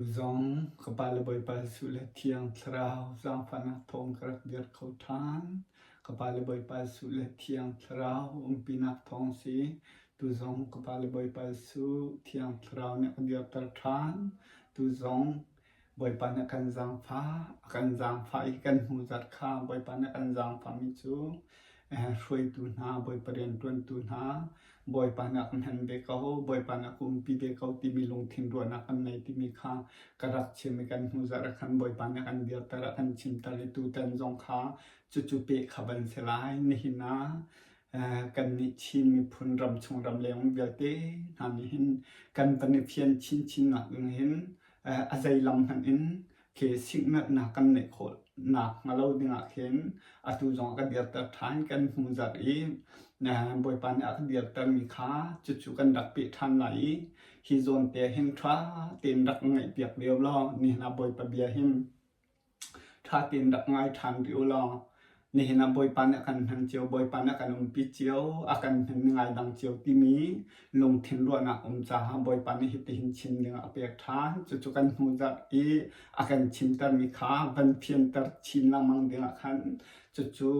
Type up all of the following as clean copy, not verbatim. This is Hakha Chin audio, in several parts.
Zong ka Pa le Bawipa Jesuh le Thiang Thlarau zaangfahnak thawng ka rak dir kho ṭhan. Ka Pa le Bawipa Jesuh le Thiang Thlarau umpinak thawng si. Tu zong ka Pa le Bawipa Jesuh Thiang Thlarau nih a ka dirter ṭhan. Tu zong Bawipa nih a kan zaangfah, a kan zaangfah i kan hnu zarh kha Bawipa nih a kan zaangfahmi cu hruaitu hna, Bawipa rianṭuantu hna, Bawipa nih a ka hman ve ko, Bawipa nih a ka umpi ve ko timi lungthin ruahnak kan nei timi kha ka rak chim i kan hnu zarh ah khan Bawipa nih a kan dirter, a kan chimter i tutan zong kha cucu peh kha van si lai. Nihin ah kannih Chin miphun ramchung ramleng vialte hna nih hin kan van i fian chinchin nak ding hin a zei lam hmanh in khi siknatnak kan neih khawh nak hnga lo dingah khin atu zong a ka dirter ṭhan. Kan hnu zarh i Bawipa nih a ka dirtermi kha cucu kan rak peh ṭhan lai i hi zawn te hin ṭha tein rak ngaihpiak ve law nihin ah Bawipa bia hin Ṭha tein rak ngai ṭhan rih u law nihin ah Bawipa nih a kan hman cio, Bawipa nih a kan umpi cio, a kan hman ngai dang cio timi lungthin ruahnak um caah Bawipa nih hitihin chim dingah a pek ṭhan. Cucu kan hnu zarh i a kan chimtermi kha van fianter chin lengmang dingah khan cucu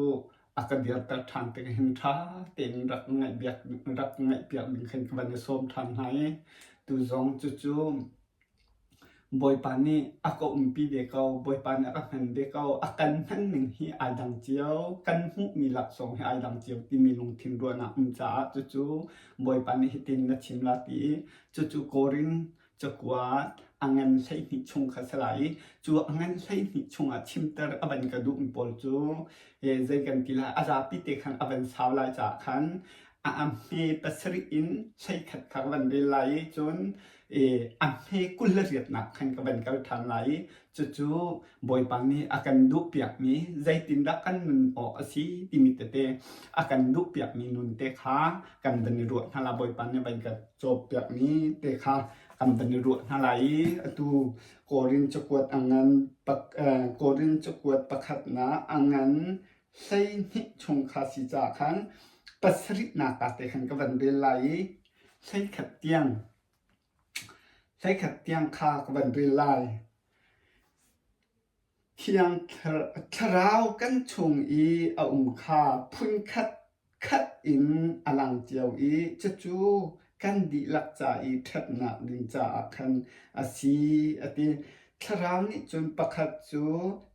a ka dirter ṭhan tik hin ṭha tein rak ngaihbiak rak ngaihpiak ding khin ka van i sawm ṭhan hna i tu zong cucu Bawipa nih a ka umpi ve ko, Bawipa nih a ka hman ve ko, a kan hman ning hi ai dang cio, kan hmuhmi laksawng hi ai dang cio timi lungthin ruahnak um caah cucu Bawipa nih hitin na chim la ti i cucu Korin cakuat a ngan 12 chung kha si lai i cu a ngan 12 chungah chimter a van ka duhmi pawl cu zei kan ti lai a zapi te khan a van sau lai caah khan a hme pasarih in 11 kha ka van rel lai i cun a hme 20 le riatnak khan ka van kal ṭhan lai i cucu Bawipa nih a kan duhpiakmi zeitindah kan nun awk a si timi tete a kan duhpiakmi nun te kha kan van i ruah hna la Bawipa nih van kan cawpiakmi te kha kan van i ruah hna lai i atu Korin cakuat a ngan Korin cakuat pakhatnak a ngan 12 chung kha si caah khan pasarihnak ka te khan ka van rel lai i 11 tiang 11 tiang kha ka van rel lai. Thiang Thlarau kan chung i a um kha phunkhat khat in a lang cio i cucu kan dihlak ca i ṭhatnak ding caah khan a si a ti. Thlarau nih cun pakhat cu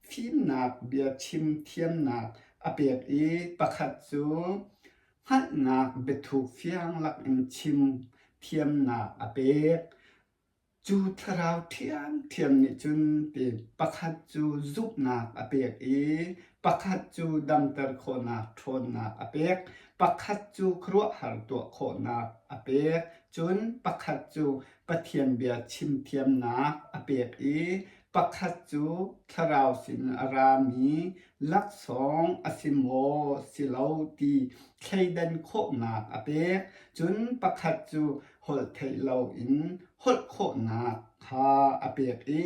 fimnak bia chim thiamnak a pek i pakhat cu hngalhnak biathuk fiang lakin chim thiamnak a pek. Cu thlarau ṭhiamṭhiam nih cun ti pakhat cu zumhnak a pek i pakhat cu damter khawhnak ṭhawnnak a pek, pakhat cu khuaruahhar tuah khawhnak a pek, cun pakhat cu Pathian bia chim thiamnak a pek i pakhat cu thlarau sin a rami laksawng a si maw si lo ti thleidan khawhnak a pek, cun pakhat cu holh theih loin holh khawhnak kha a pek i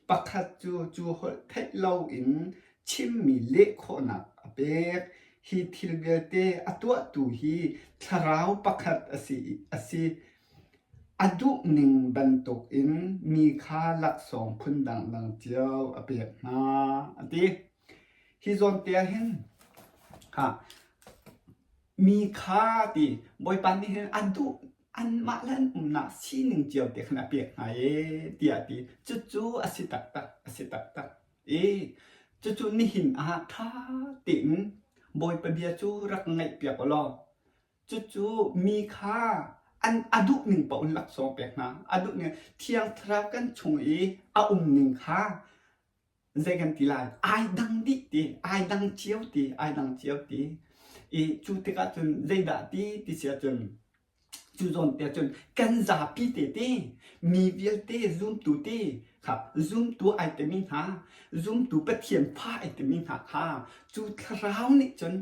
pakhat cu cu holh theih loin chimmi leh khawhnak a pek. Hi thil vialte a tuahtu hi thlarau pakhat a si, a si. A duhning bantukin mi kha laksawng phun dangdang cio a pek hna, a ti. Hi zawn te ah hin ha, mi kha ti Bawipa nih hin a duh anmah le an umnak sining cio te khan a pek hna ee tiah a ti. Cucu a si taktak, a si taktak. I cucu nihin ah ṭha tein Bawipa bia cu rak ngaihpiak u law Cucu mi kha an a duhning paoh in laksawng pek hna. A duhning Thiang Thlarau kan chung i a umning kha zei kan ti lai? Ai dang dih ti, ai dang cio ti, ai dang cio ti. I cu tikah cun zeidah ti ti si ahcun cu zawn te cun kan zapi te ti mi vialte zumtu ti kha zumtu ai timi hna zumtu Pathian fa ai timi hna kha cu thlarau nih cun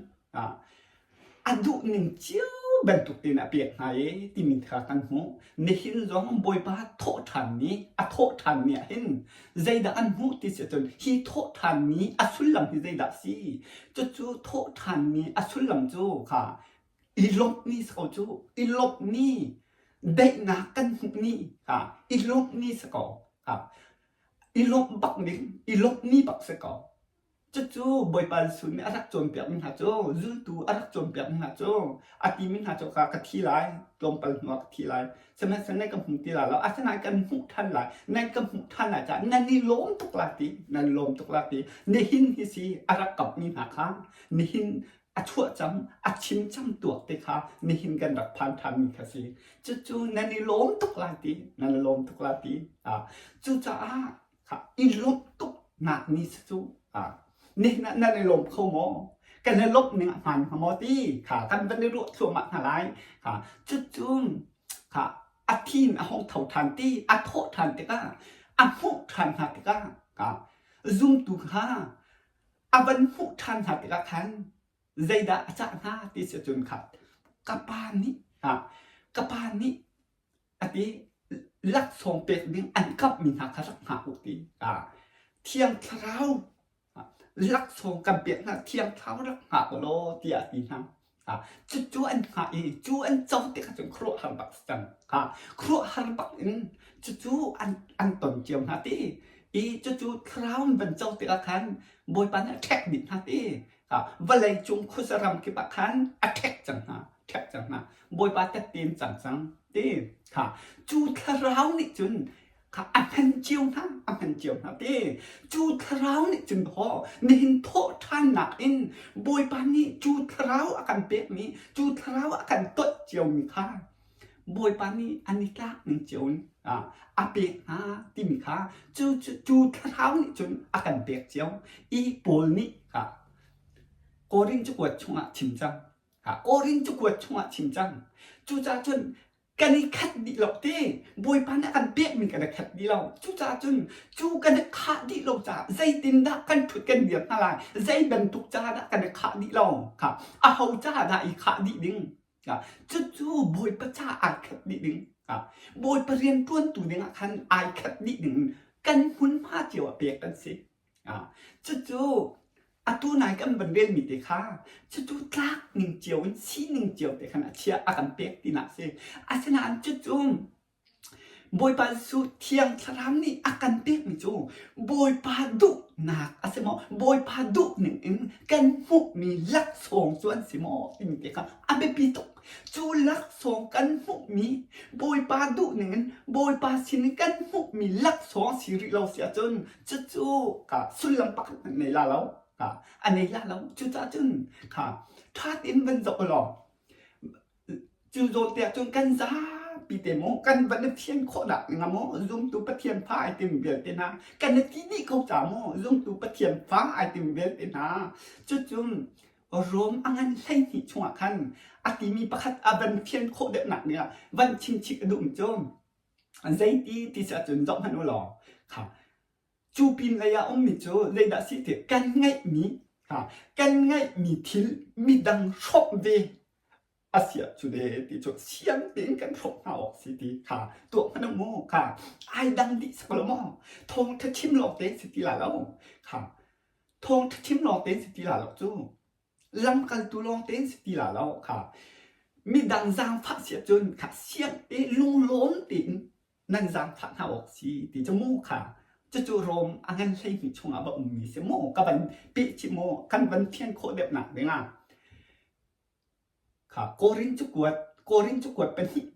A duhning cio bantuk tein a pek hna i timi kha kan hmuh. Nihin zong Bawipa thawhṭhan ni a thawhṭhan ni ah hin zeidah an hmuh ti si ahcun hi thawhṭhan ni a sullam hi zeidah a si? Cucu thawhṭhan ni a sullam cu kha i lawmh ni si ko cu. I lawmh ni, daihnak kan hmuh ni, kha i lawmh ni si ko. Kha. I lawmh bak ding, i lawmh ni bak si ko. Cucu Bawipa Jesuh nih a rak cawnpiakmi hna cu, zultu a rak cawnpiakmi hna cu, a timi hna cu ka ka thi lai, tlawmpal hnuah ka thi lai. Sihmanhsehlaw nan ka hmu ti lai lo, asinain kan hmuh ṭhan lai, nan ka hmuh ṭhan lai caah nan i lawm tuk lai ti, nan i lawm tuk lai ti. Nihin hi si a rak kamhmi hna kha, nihin a chuah cang, a chim cang tuak te kha nihin kan rak phan ṭhanmi kha si. Cucu nan i lawm tuk lai ti, nan i lawm tuk lai ti. Cucaah i lawmh tuknak ni si cu nihin ah nan i lawm kho maw? Kan i lawmh ning a hmaan hnga maw ti kha kan van i ruah thluahmah hna lai. Kha cucu kha a thi in a hung tho ṭhan ti, a thawh ṭhan tikah, a hmuh ṭhan hna tikah kha zumtu kha a van hmuh ṭhan hna tikah khan zeidah a cah hna ti si cun kha ka pa nih ka pa nih a ti laksawng pek ding an kamhmi hna kha rak hngak u ti Thiang Thlarau laksawng kan pek hna Thiang Thlarau rak hngak u law tiah a ti hna. Cucu an hngah i cu an co tikah cun khuaruahhar bak si cang. Khuaruahhar bak in cucu an an ton cio hna ti i cucu Thlarau an van co tikah khan Bawipa nih a ṭhek dih hna ti. Vawlei cung khuaza ram kip ah khan a ṭhek cang hna. ṭhek cang hna. Bawipa tette in cang cang ti kha cu thlarau nih cun kha a hman cio hna a hman cio hna ti cu thlarau nih cun haw nihin thawh ṭhannak in Bawipa nih cu thlarau a kan pekmi cu thlarau a kan toih ciomi kha Bawipa nih an i tlak ning cio in a pek hna timi kha cu cu thlarau nih cun a kan pek cio i Paul nih kha Korin cakuat chungah chim cang Korin cakuat chungah chim cang. Cucaah cun kan i khat dih lo ti. Bawipa nih a kan pekmi kan i khat dih lo. Cucaah cun cu kan i khah dih lo caah zeitindah kan ṭhut kan dir hna lai? Zei bantuk ca dah kan i khah dih lo? Kha aho ca dah i khah dih ding? Cucu Bawipa ca ai khat dih ding. Bawipa rian ṭuantu dingah khan ai khat dih ding kan hmunhma cio ah pek kan si. Cucu atu nai kan van relmi te kha cucu tlak ning cio in sining cio te khan a chiah a kan pek tinak si. Asinain cucu Bawipa Jesuh Thiang Thlarau nih a kan pekmi cu Bawipa duhnak a si maw? Bawipa duh ning in kan hmuhmi laksawng cu an si maw timi te kha a biapi tuk. Cu laksawng kan hmuhmi Bawipa duh ning in Bawipa sin in kan hmuhmi laksawng si rih lo si ahcun cucu ka sullam pakhat hmanh nei la lo. Ka a nei la lo. Cucaah cun kha ṭha tein van zoh law cu zawn te ahcun kan zapi te maw kan van i fian khawhnak ding ah maw zumtu Pathian fa ai tim vialte hna kan i ti dih ko ca maw zumtu Pathian fa ai tim vialte hna cucun Rom a ngan 12 chungah khan a timi pakhat a van fian khawh deuhnak dingah van chimchih a duhmi cu zeiti ti si ahcun zoh hmanh u law kha cu pin lei ah ummi cu zeidah si ti kan ngeihmi ha kan ngeihmi thil midang hrawmh ve a si ah cu de ti cu siang tein kan hrawmh hna awk si ti kha tuah hmanh u mu kha ai dang dih sak lo maw thawngtha chim lawng te si ti la lo kha Thawngṭha chim lawng tein si ti la lo cu. Lamkaltu lawng tein si ti la lo kha. Midang zaangfah si ahcun kha siang te lunglawm tein nan zaangfah hna awk si ti cu mu kha. Cucu Rom a ngan 12 chungah va ummi si mu. Ka van peh chih mu. Kan van fian khawh deuhnak dingah. Kha Korin cakuat Korin cakuat pahnih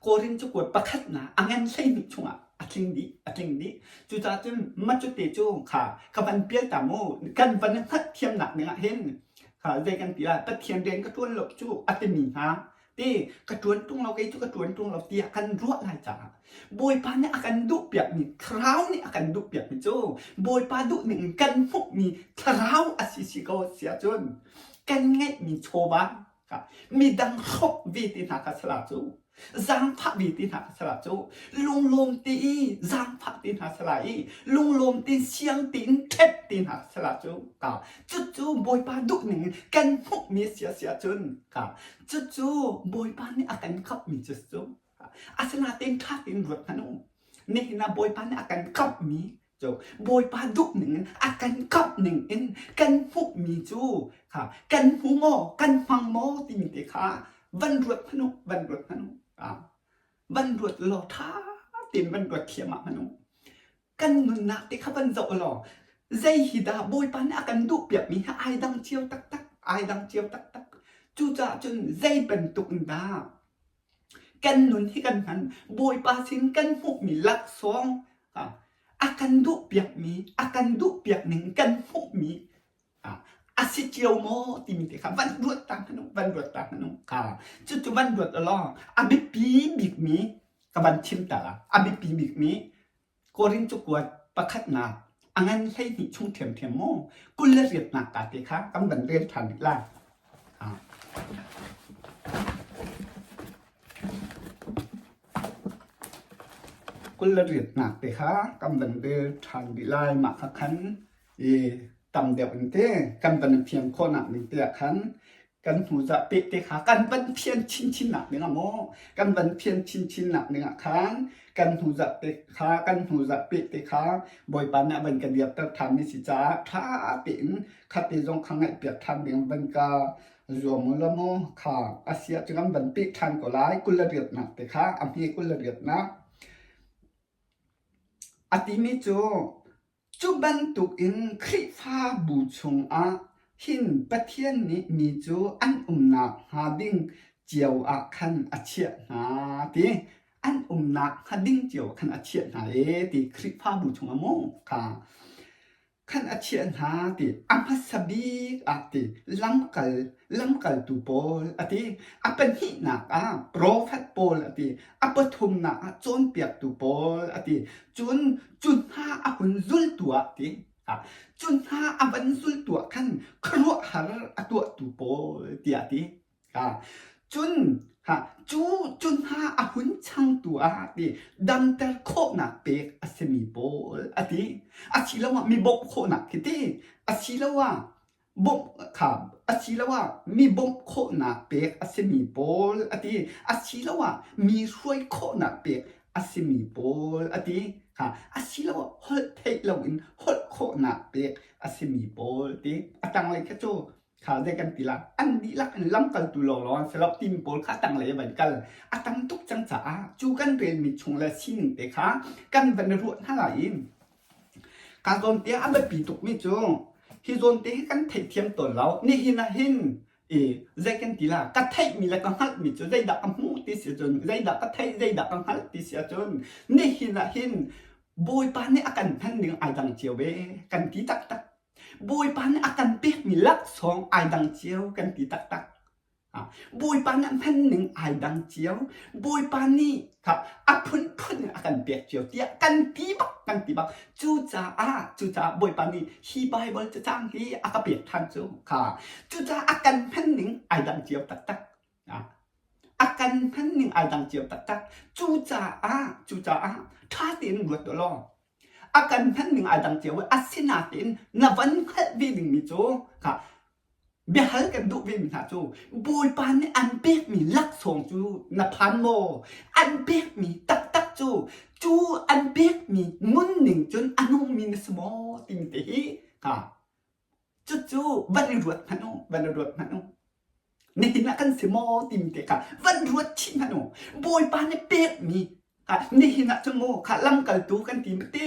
Korin cakuat pakhatnak a ngan 12 chungah a tling dih a tling dih. Cucaah cun mah cute cu kha ka van pial ta mu kan van i hngalhthiamnak dingah hin kha zei kan ti lai Pathian rian ka ṭuan lo cu a timi hna ti ka ṭuan ṭung lo kei cu ka ṭuan ṭung lo tiah kan ruah lai caah Bawipa nih a kan duhpiakmi thlarau nih a kan duhpiakmi cu Bawipa duhning in kan hmuhmi thlarau a si si ko si ahcun kan ngeihmi chawva kha midang hrawk ve te hna kha sala cu zaangfah ve te hna kha sala cu lunglawm te i zaangfah te hna sala i lunglawm te siang tein ṭhet te hna sala cu ka cucu Bawipa duhning in kan hmuhmi a si a si ahcun ka cucu Bawipa nih a kan khamhmi cu cu Asinain ṭha tein ruat hmanh u. Nihin ah Bawipa nih a kan kamhmi cu Bawipa duh ning in a kan kamh ning in kan hmuhmi cu kha kan hmu maw, kan hmang maw timi te kha van ruat hmanh u, van ruat hmanh u. Van ruat law ṭha tein van ruat thiam ah hmanh u. Kan nunnak te kha van zoh law zei hi dah Bawipa nih a kan duhpiakmi hi ai dang cio taktak, ai dang cio taktak. Cucaah cun zei bantuk in dah kan nun hi kan hman Bawipa sin kan hmuhmi laksawng a kan duhpiakmi, a kan duhpiak ning kan hmuhmi a si cio maw timi te kha van ruat ta hmanh u, van ruat ta hmanh u. Kha cucu van ruat law a biapi bikmi ka van chim ta la. A biapi bikmi Korin cakuat pakhatnak a ngan 12 chung ṭhiamṭhiam maw 28nak ka te kha kan van rel ṭhan rih lai. 28nak te kha kan van rel ṭhan rih lai. Mah kha khan i tam deuh in te kan van i fian khawhnak ding te ah khan kan hnu zah peh te kha kan van fian chinchin nak ding ah maw kan van fian chinchin nak ding ah khan kan hnu zah te kha kan hnu zah peh te kha Bawipa nih a van ka dirter ṭhan mi si caah ṭha tein khate zong kha ngaihpiak ṭhan ding van ka zuam u law maw kha a si ahcun kan van peh ṭhan ko lai 28nak te kha a hme 28nak a timi cu Cu bantukin Khrihfabu chungah hin Pathian nih mi cu an umnak hnga ding cio ah khan a chiah hna ti. An umnak hnga ding cio ah khan a chiah hna ee ti Khrihfabu chungah maw kha khan a chiah hna ti. A hmasa bik ah ti lamkal lamkaltu pawl a ti. A pahnihnak ah profet pawl a ti. A pathumnak ah cawnpiaktu pawl a ti. Cun cu hna a hun zultu ah ti cu hna a van zultu ah khan khuaruahhar a tuahtu pawl tiah a ti. Cun cu cu hna a hun changtu ah ti damter khawhnak pek a simi pawl a ti. Asiloah mi bawmh khawhnak khi ti. Asiloah bawmh kha asiloah mi bawmh khawhnak pek a simi pawl a ti asiloah mi hruai khawhnak pek a simi pawl a ti kha asiloah holh theih loin holh khawhnak pek a simi pawl ti a tanglei kha cu kha zei kan ti la an dihlak in lamkaltu lawnglawng an si lo timi pawl kha tanglei a van kal a tam tuk cang caah cu kan relmi chung le sining te kha kan van i ruah hna lai i Ka zawnte ah a biapi tukmi cu hi zawnte hi kan theihthiam tawn lo. Nihin ah hin i zei kan ti la ka theihmi le ka hngalhmi cu zeidah ka hmuh ti si ahcun zeidah ka theih zeidah ka hngalh ti si ahcun nihin ah hin Bawipa nih a kan hman ning ai dang cio ve kan ti taktak. Bawipa nih a kan pekmi laksawng ai dang cio kan ti taktak. Bawipa nih a hman ning ai dang cio. Bawipa nih kha a phunphun in a kan pek cio tiah kan ti bak kan ti bak. Cucaah cucaah Bawipa nih hi Baibal cacang hi a ka pek ṭhan cu kha. Cucaah a kan hman ning ai dang cio taktak. A kan hman ning ai dang cio taktak. Cucaah cucaah ṭha tein ruat tuah law a kan hman ning ai dang cio i asinain na van hngalh ve dingmi cu kha Biahal kan duh vemi hna cu Bawipa nih an pekmi laksawng cu na phan maw? An pekmi taktak cu cu an pekmi nunning cun a nungmi na si maw? timi te hi ha cucu van i ruat hmanh u, van i ruat hmanh u. Nihin ah kan si maw timi te kha van ruat chih hmanh u. Bawipa nih pekmi Nihin ah cun mu kha lamkaltu kan ti ti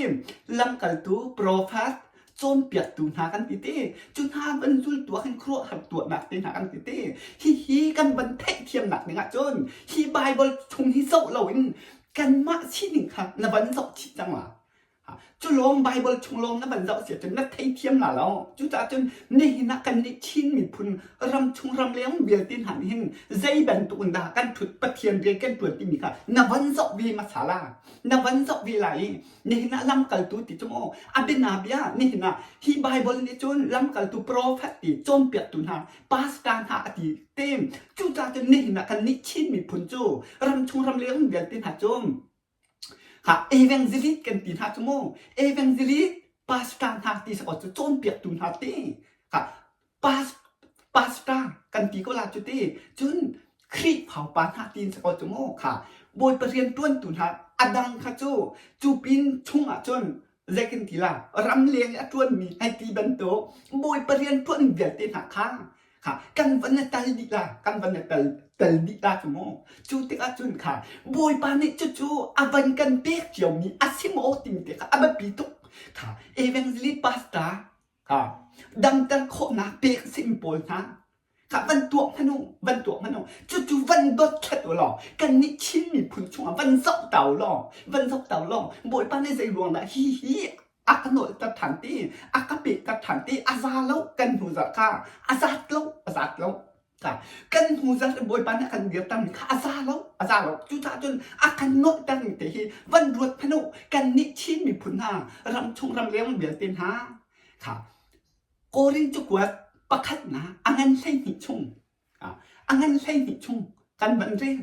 lamkaltu profet cawnpiaktu hna kan ti ti cu hna van zultu ah khin khuaruahhar tuahnak te hna kan ti ti hihi kan van theihthiamnak ding ah cun hi Bible chung hi zoh loin kanmah sining kha na van zoh chih cang la Cu lawng Baibal chung lawng na van zoh si ahcun na theithiam la lo. Cucaah cun nihin ah kannih Chin miphun ramchung ramleng vialte hna nih hin zei bantuk in dah kan ṭhut Pathian rian kan ṭuan timi kha na van zoh ve hmasa la. Na van zoh ve lai i nihin ah lamkaltu ti cu maw a bianabia nihin ah hi Baibal nih cun lamkaltu profet ti cawnpiaktu hna pastor hna a ti te. Cucaah cun nihin ah kannih Chin miphun cu ramchung ramleng vialte hna cu Evangelist kan ti hna cu mu. Evangelist pastor hna ti sakaw cu cawnpiaktu hna ti. Pastor kan ti ko la cu ti. Cun Khrihfa upa hna ti sakaw cu mu. Kha Bawipa rian ṭuantu hna a dang kha cu cu pin chung ah cun zei kan ti la ramleng i a ṭuanmi hei ti bantuk Bawipa rian ṭuan vialte hna kha kha kan van i tal dih la kan van i tal. tel dih la cu mu. Cu tikah cun kha Bawipa nih cucu a van kan pek ciomi a si maw timi te kha a biapi tuk. Kha evangelist pastor kha damter khawhnak pek a simi pawl hna kha van tuak hmanh u, van tuak hmanh u. Cucu van dothlat u law kannih Chin miphun chungah van zoh ta u law, van zoh ta u law Bawipa nih zei ruang dah hi hi a ka nawlter ṭhan ti, a ka pehter ṭhan ti, a za lo kan hnu zarh kha a zat lo, a zat lo. Kan hnu zarh i Bawipa nih a kan dirtermi kha a za lo, a za lo. Cucaah cun a kan nawltermi te hi van ruat hmanh u. Kannih Chin miphun hna, ramchung ramleng vialte hna kha Korin cakuat pakhatnak a ngan 12 chung a ngan 12 chung kan van rel.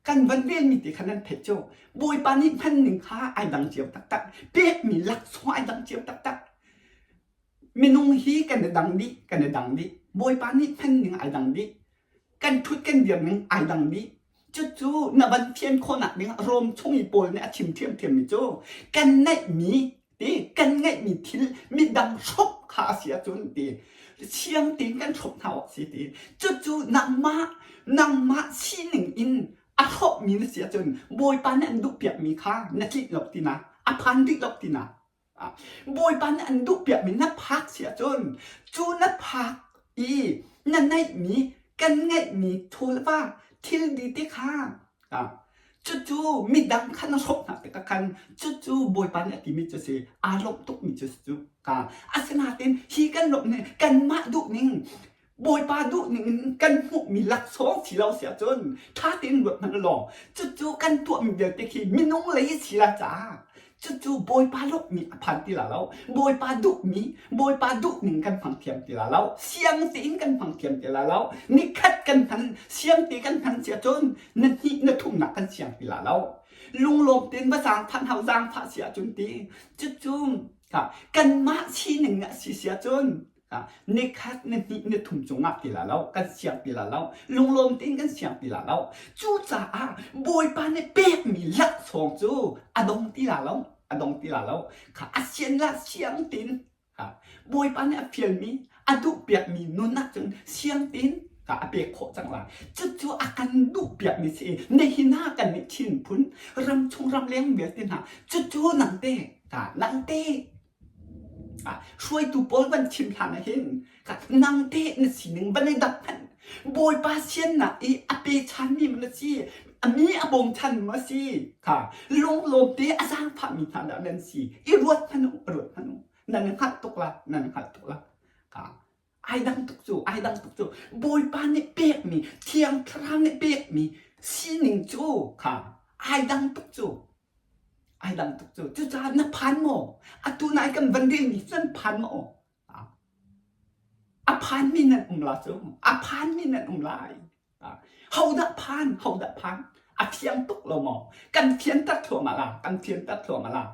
Kan van relmi te kha nan theih cu Bawipa nih hman ning kha ai dang cio taktak. Pekmi laksawng ai dang cio taktak. Minung hi kan i dang dih, kan i dang dih. Bawipa nih hman ning ai dang dih. Kan ṭhut kan dir ning ai dang dih. Cucu na van fian khawhnak ding ah Rom chung i Paul nih a chim ṭhiamṭhiammi cu kan neihmi ti kan ngeihmi thil midang hrawk kha a si ahcun ti siang tein kan hrawk hna awk si ti. Cucu nangmah nangmah sining in a hrawkmi na si ahcun Bawipa nih an duhpiakmi kha na tlinh lo tinak, a phan rih lo tinak. Bawipa nih an duhpiakmi na phak si ahcun cu na phak i na neihmi kan ngeihmi thawlva thil te kha cucu midang kha na hrawk hna tikah khan cucu Bawipa nih a timi cu a si aa lawmh tukmi cu a si cu. Asinain hi kan lawmh ning kanmah duhning Bawipa duhning in kan hmuhmi laksawng si lo si ahcun ṭha tein ruat hmanh law cucu kan tuahmi vialte khi minung lei si la caah cucu Bawipa lawmhmi a phan ti la lo. Bawipa duhmi, Bawipa duhning kan hmang thiam ti la lo. Siang tein kan hmang thiam ti la lo. Nikhat kan hman, siang te kan hman si ahcun na hnih na thumnak kan siang ti la lo. Lunglawm tein va zaangfah hau zaangfah si ahcun ti cucu kanmah sining a si si ahcun Nikhat ni hnih ni thum cungah ti la lo, kan siang ti la lo, lunglawm tein kan siang ti la lo. Cucaah Bawipa nih pekmi laksawng cu a dong ti la lo, a dong ti la lo. Kha a sian la siang tein Bawipa nih a fialmi, a duhpiakmi nun ahcun siang tein kha a pek khawh cang lai. Cucu a kan duhpiakmi si i nihin ah kan nih Chin phun ramchung ramleng vialte hna cucu nangte, nangte Hruaitu pawl van chim hlan ah hin nang teh na sining van i dap hmanh. Bawipa siannak i a pechanmi maw na si, a mi a bawmchanmi maw a si kha lunglawm te a zaangfahmi hna dah nan si. I ruat hmanh u, ruat hmanh u. Nan i hngalh tuk la, nan i hngalh tuk la. Kha ai dang tuk cu, ai dang tuk cu. Bawipa nih pekmi, Thiang Thlarau nih pekmi sining cu kha ai dang tuk cu. Ai dang tuk cu. Cucaah na phan maw? Atu nai kan van relmi cu nan phan maw? A phanmi nan um la cu. A phanmi nan um lai. Hodah phan? Hodah phan? A fiang tuk lo maw? Kan fianter thluahmah la. Kan fianter thluahmah la.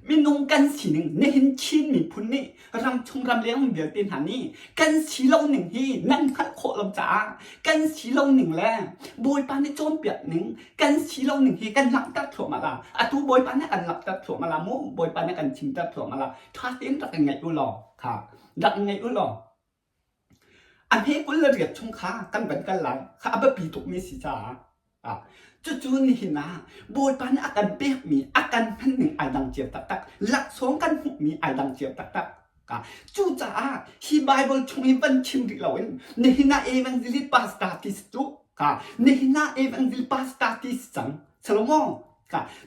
Minung kan sining nihin Chin miphun nih ramchung ramleng vialte hna nih kan si lo ning hi nan hngalh khawh lo caah kan si lo ning le Bawipa nih cawnpiak ning kan si lo ning hi kan langhter thluahmah la. Atu Bawipa nih kan langhter thluahmah la mu. Bawipa nih kan chimter thluahmah la. Ṭha tein rak i ngaih u law kha rak i ngaih u law A hme 28 chung kha kan van kal lai kha a biapi tukmi si caah cucu nihin ah Bawipa nih a kan pekmi a kan hmanning ai dang cio taktak laksawng kan hmuhmi ai dang cio taktak. Cucaah hi Bible chung i van chim rih loin nihin ah evangelist pastor ti si cu nihin ah evangelist pastor ti si cang Solomon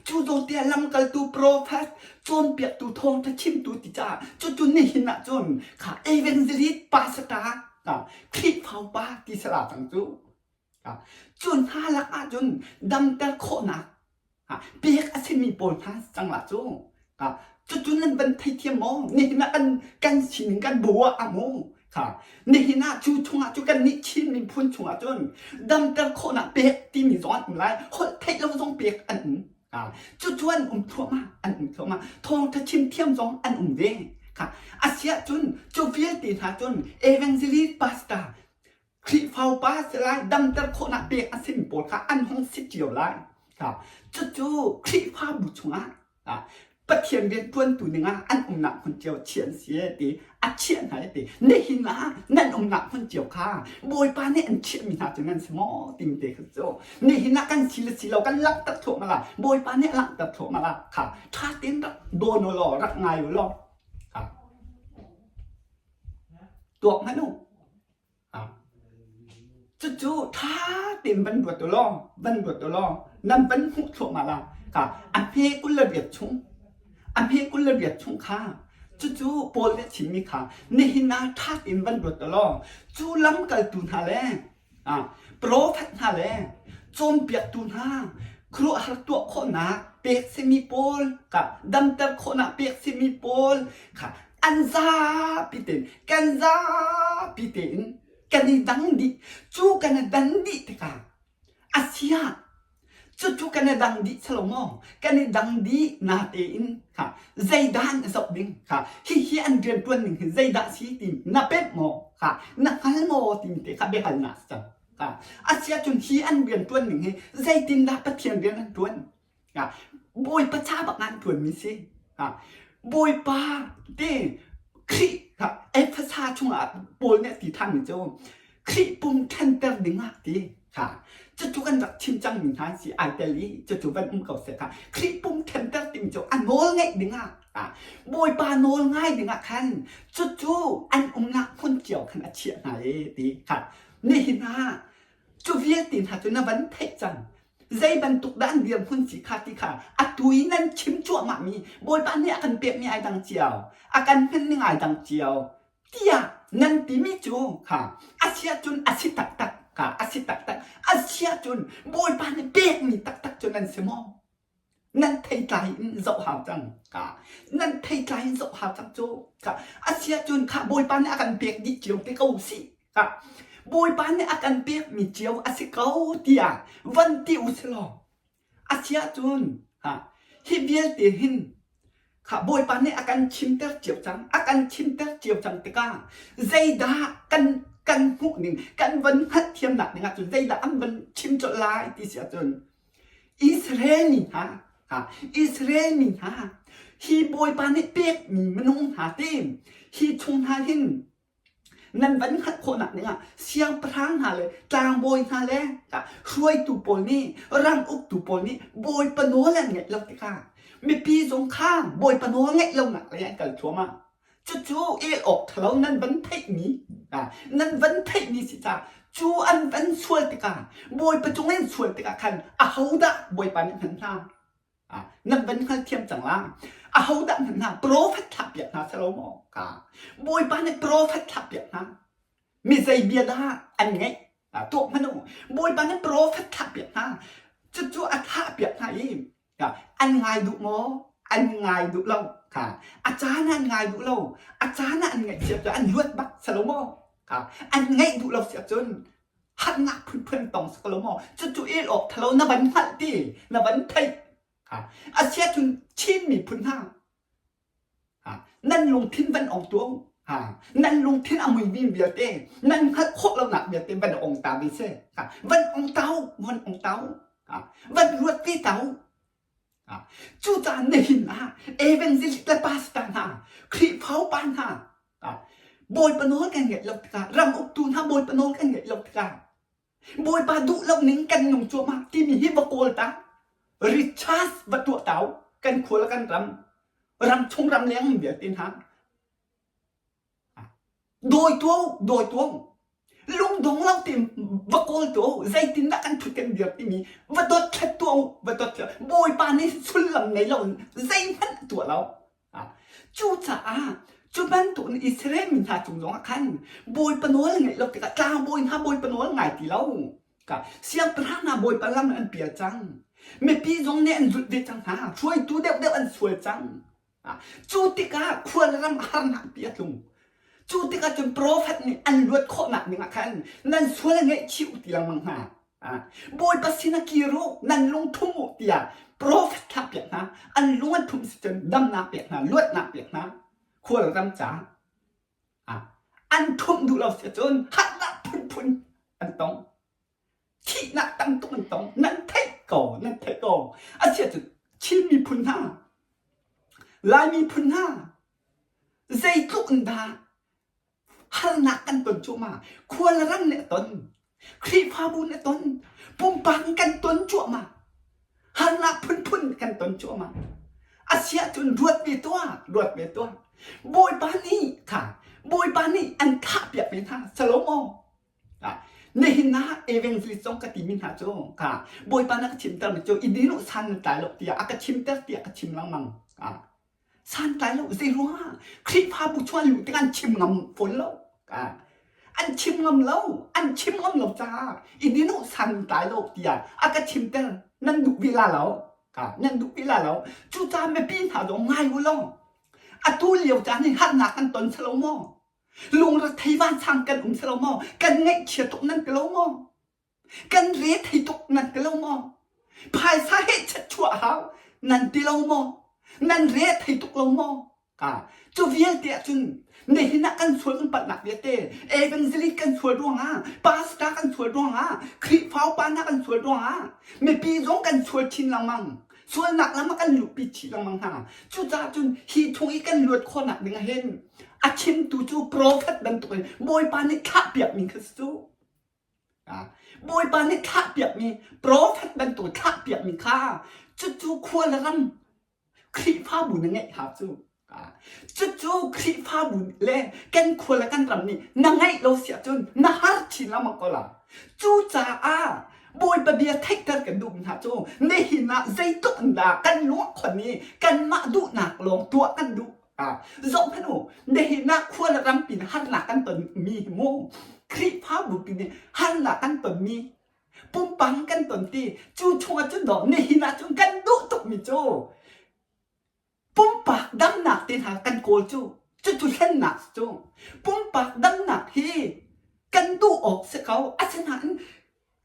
Cu zawn te ah lamkaltu profet cawnpiaktu thawngṭha chimtu ti caah cucu nihin ah cun kha evangelist pastor Khrihfa upa ti sala cang cu. Cu hna lak ah cun damter khawhnak pek a simi pawl hna cang la cu. Cucu nan van theithiam maw? Nihin ah kan kan sining kan bu ah a mu. Kha nihin ah cu chungah cu kannih Chin miphun chungah cun damter khawhnak pek timi zong an um lai, holh theih lo zong pek an um. Cucu an um thluahmah, an um thluahmah. Thawngṭha chim thiam zong an um ve. Kha asiah cun cu vialte hna cun evangelist pastor Khrihfa upa si lai, damter khawhnak pek a simi pawl kha an hung si cio lai. Cucu Khrihfabu chungah. Pathian rianṭuantu dingah an umnak hmun cio chiah an si ti a chiah hna ti. Nihin ah nan umnak hmun cio kha Bawipa nih an chiahmi hna cu nan si maw timi te kha cu nihin ah kan si le si lo kan langhter thluahmah la Bawipa nih a langhter thluahmah la kha ṭha tein rak dawn u law rak ngai u law kha tuak hmanh u. Cucu ṭha tein van ruat u law, van ruat u law, nan van hmuh thluahmah la. Kha a hme 28 chung, a hme 28 chung kha cucu Paul nih a chimmi kha nihin ah ṭha tein van ruat u law, cu lamkaltu hna le profet hna le cawnpiaktu hna khuaruahhar tuah khawhnak pek simi pawl kha damter khawhnak pek simi pawl kha an zapi tein kan zapi tein kan i dang dih. Cu kan i dan dih tikah a sia cucu kan i dang dih salo maw? Kan i dang dih natein kha zeidah an zoh ding kha hihi an rianṭuan ning hi zeidah si ti na pemh maw kha na hngal maw timi te kha biahalnak si cang. Kha a si ahcun hi an rianṭuan ning hi zeitindah Pathian rian an ṭuan? Bawipa ca bak an ṭuanmi si. Bawipa te Khrih Efesa chungah Paul nih a ti ṭhanmi cu Khrih pum ṭhanter dingah ti kha cucu kan rak chim cangmi hna si ai tel i cucu van um ko seh kha Khrih pum ṭhanter timi cu a nawl ngeih dingah Bawipa nawl ngai dingah khan cucu an umnak hmun cio khan a chiah hna i ti kha nihin ah cu vialte hna cu na van theih cang Zei bantuk dah an dirhmun si kha ti kha atu i nan chim cuahmahmi Bawipa nih a kan pekmi ai dang cio, a kan hman ning ai dang cio tiah nan timi cu kha a si ahcun a si taktak kha a si taktak a si ahcun Bawipa nih pekmi taktak cu nan si maw? Nan theitlai in zoh hau cang ka nan theitlai in zoh hau cang cu ka a si ahcun kha Bawipa nih a kan pek dih cio te ko sih ka Bawipa nih a kan pekmi cio a si ko tiah van ti u si law a si ahcun ha hi vialte hin kha Bawipa nih a kan chimter cio cang a kan chimter cio cang tikah zeidah kan kan hmuh ning kan van hngalhthiamnak ding ahcun zeidah an van chim colh lai ti si ahcun Israel mi hna, Israel mi hna, hi Bawipa nih pekmi minung hna te hi chung hna hin nan van hngalh khawhnak dingah siangpahrang hna le tlangbawi hna le hruaitu pawl nih ram uktu pawl nih Bawipa nawl an ngaih lo tikah mipi zong kha Bawipa nawl ngaih lonak lei an kal thluahmah. Cucu el awk ṭhalo nan van theihmi nan van theihmi si caah cu an van sual tikah Bawipa cung an sual tikah khan ahodah Bawipa nih hman hna? Nan van hngalthiam cang la. Ahodah hman hna? Profet thlahpiak hna si lo maw? Ka Bawipa nih profet thlahpiak hna. Mi zei bia dah an ngeih? Tuak hmanh u. Bawipa nih profet thlahpiak hna. Cucu a thlahpiak hna i An ngai duh maw? An ngai duh lo. Kha a caan ah an ngai duh lo. A caan ah an ngaihchiat cu an luat bak si lo maw? Kha an ngaih duh lo si ahcun harnak phunphun tong si ko lo maw? Cucu el awk thalo na van hngalh ti, na van theih. Kha a si ahcun Chin miphun hna Nan lungthin van ong tuah u. Nan lungthin a muimi vialte, nan hngalh khawh lonak vialte van ong ta ve seh. Van ong ta u, van ong ta u. Van ruat ve ta u. Cucaah nihin ah evangelist le pastor hna, Khrihfa upa hna, Bawipa nawl kan ngaih lo tikah, ram uktu hna Bawipa nawl kan ngaih lo tikah, Bawipa duh lo ning kan nung cuahmah timi hi va kawl ta. Recharge va tuah ta u. Kan khua le kan ram, ram chung ram leng vialte hna. Dawi tuah u, dawi tuah u. Lungdong lo tein va kawl tuah u. Zeitindah kan thut kan dir timi va dothlat tuah u, va dothlat. Bawipa nih sullam ngei lo in zeihmanh a tuah lo. Cucaah cu bantuk in Israel mi hna cung zongah khan Bawipa nawl ngaih lo tikah tlangbawi hna Bawipa nawl ngai ti lo. Siangpahrang hna Bawipa lam an pial cang. Mipi zong nih an zulh ve cang hna. Hruaitu deuhdeuh an sual cang. Cu tikah khualram harnak pi a tlung. Cu tikah cun profet nih an luat khawhnak dingah khan nan sual ngaihchih u ti lengmang hna. Bawipa sinah kir u, nan lung thum u tiah profet thlahpiak hna. An lung an thum si cun damnak pek hna, luatnak pek hna. Khualram ca an thumh duh lo si cun harnak phunphun an tong. Thihnak tam tuk an tong. Nan theih ko, nan theih ko. Asiah cun Chin miphun hna. Laimi phun hna zeitluk in dah harnak kan ton cuahmah khual ram nih a ton Khrihfabu nih a ton pumpak in kan ton cuahmah harnak phunphun kan ton cuahmah a si ahcun ruat ve tuah ruat ve tuah Bawipa nih kha Bawipa nih an thahpiak ve hna Salomo nihin ah evangelist zong ka timi hna cu kha Bawipa na ka chimter mi cu i din uh san nan tlai lo tiah a ka chimter tiah ka chim lengmang santlai lo zei ruangah Khrihfabu chuan luh tik an chim ngam fawn lo an chim ngam lo an chim ngam lo caah i din uh santlai lo tiah a ka chimter nan duh ve la lo nan duh ve la lo cucaah mipi hna zong ngai u law atu lio caan hi harnak kan ton selo maw Lungrethei vansang kan um si lo maw? Kan ngaihchia tuk nan ti lo maw? Kan re thei tuk nan ti lo maw? Phaisa he chet chuah hau nan ti lo maw? Nan re thei tuk lo maw? Ka cu vialte ahcun nihin ah kan sual kan palhnak vialte evangelist kan sual ruangah pastor kan sual ruangah Khrihfa upa hna kan sual ruangah mipi zong kan sual chin lengmang sualnak lam ah kan luhpi chih lengmang hna cucaah cun hi chung i kan luat khawhnak ding ah hin a chimtu cu profet bantukin Bawipa nih thlahpiakmi kha si cu Bawipa nih thlahpiakmi profet bantuk thlahpiakmi kha cucu khua le ram Khrihfabu na ngeih hau cu cucu Khrihfabu le kan khua le kan ram nih na ngeih lo si ahcun na har chin lengmang ko la cucaah Bawipa bia theihter kan duhmi hna cu nihin ah zeitluk in dah kan luahkhon i kanmah duhnak lawng tuah kan duh Zohhmanh u, nihin ah khua le rampi nih harnak kan tonmi hi mu, Khrihfabu pi nih harnak kan tonmi, pumpak in kan ton ti, cu chungah cun dawh nihin ah cun kan duh tukmi cu pumpak damnak te hna kan kawl cu, cucu hlennak si cu. Pumpak damnak hi kan duh awk si ko, asinain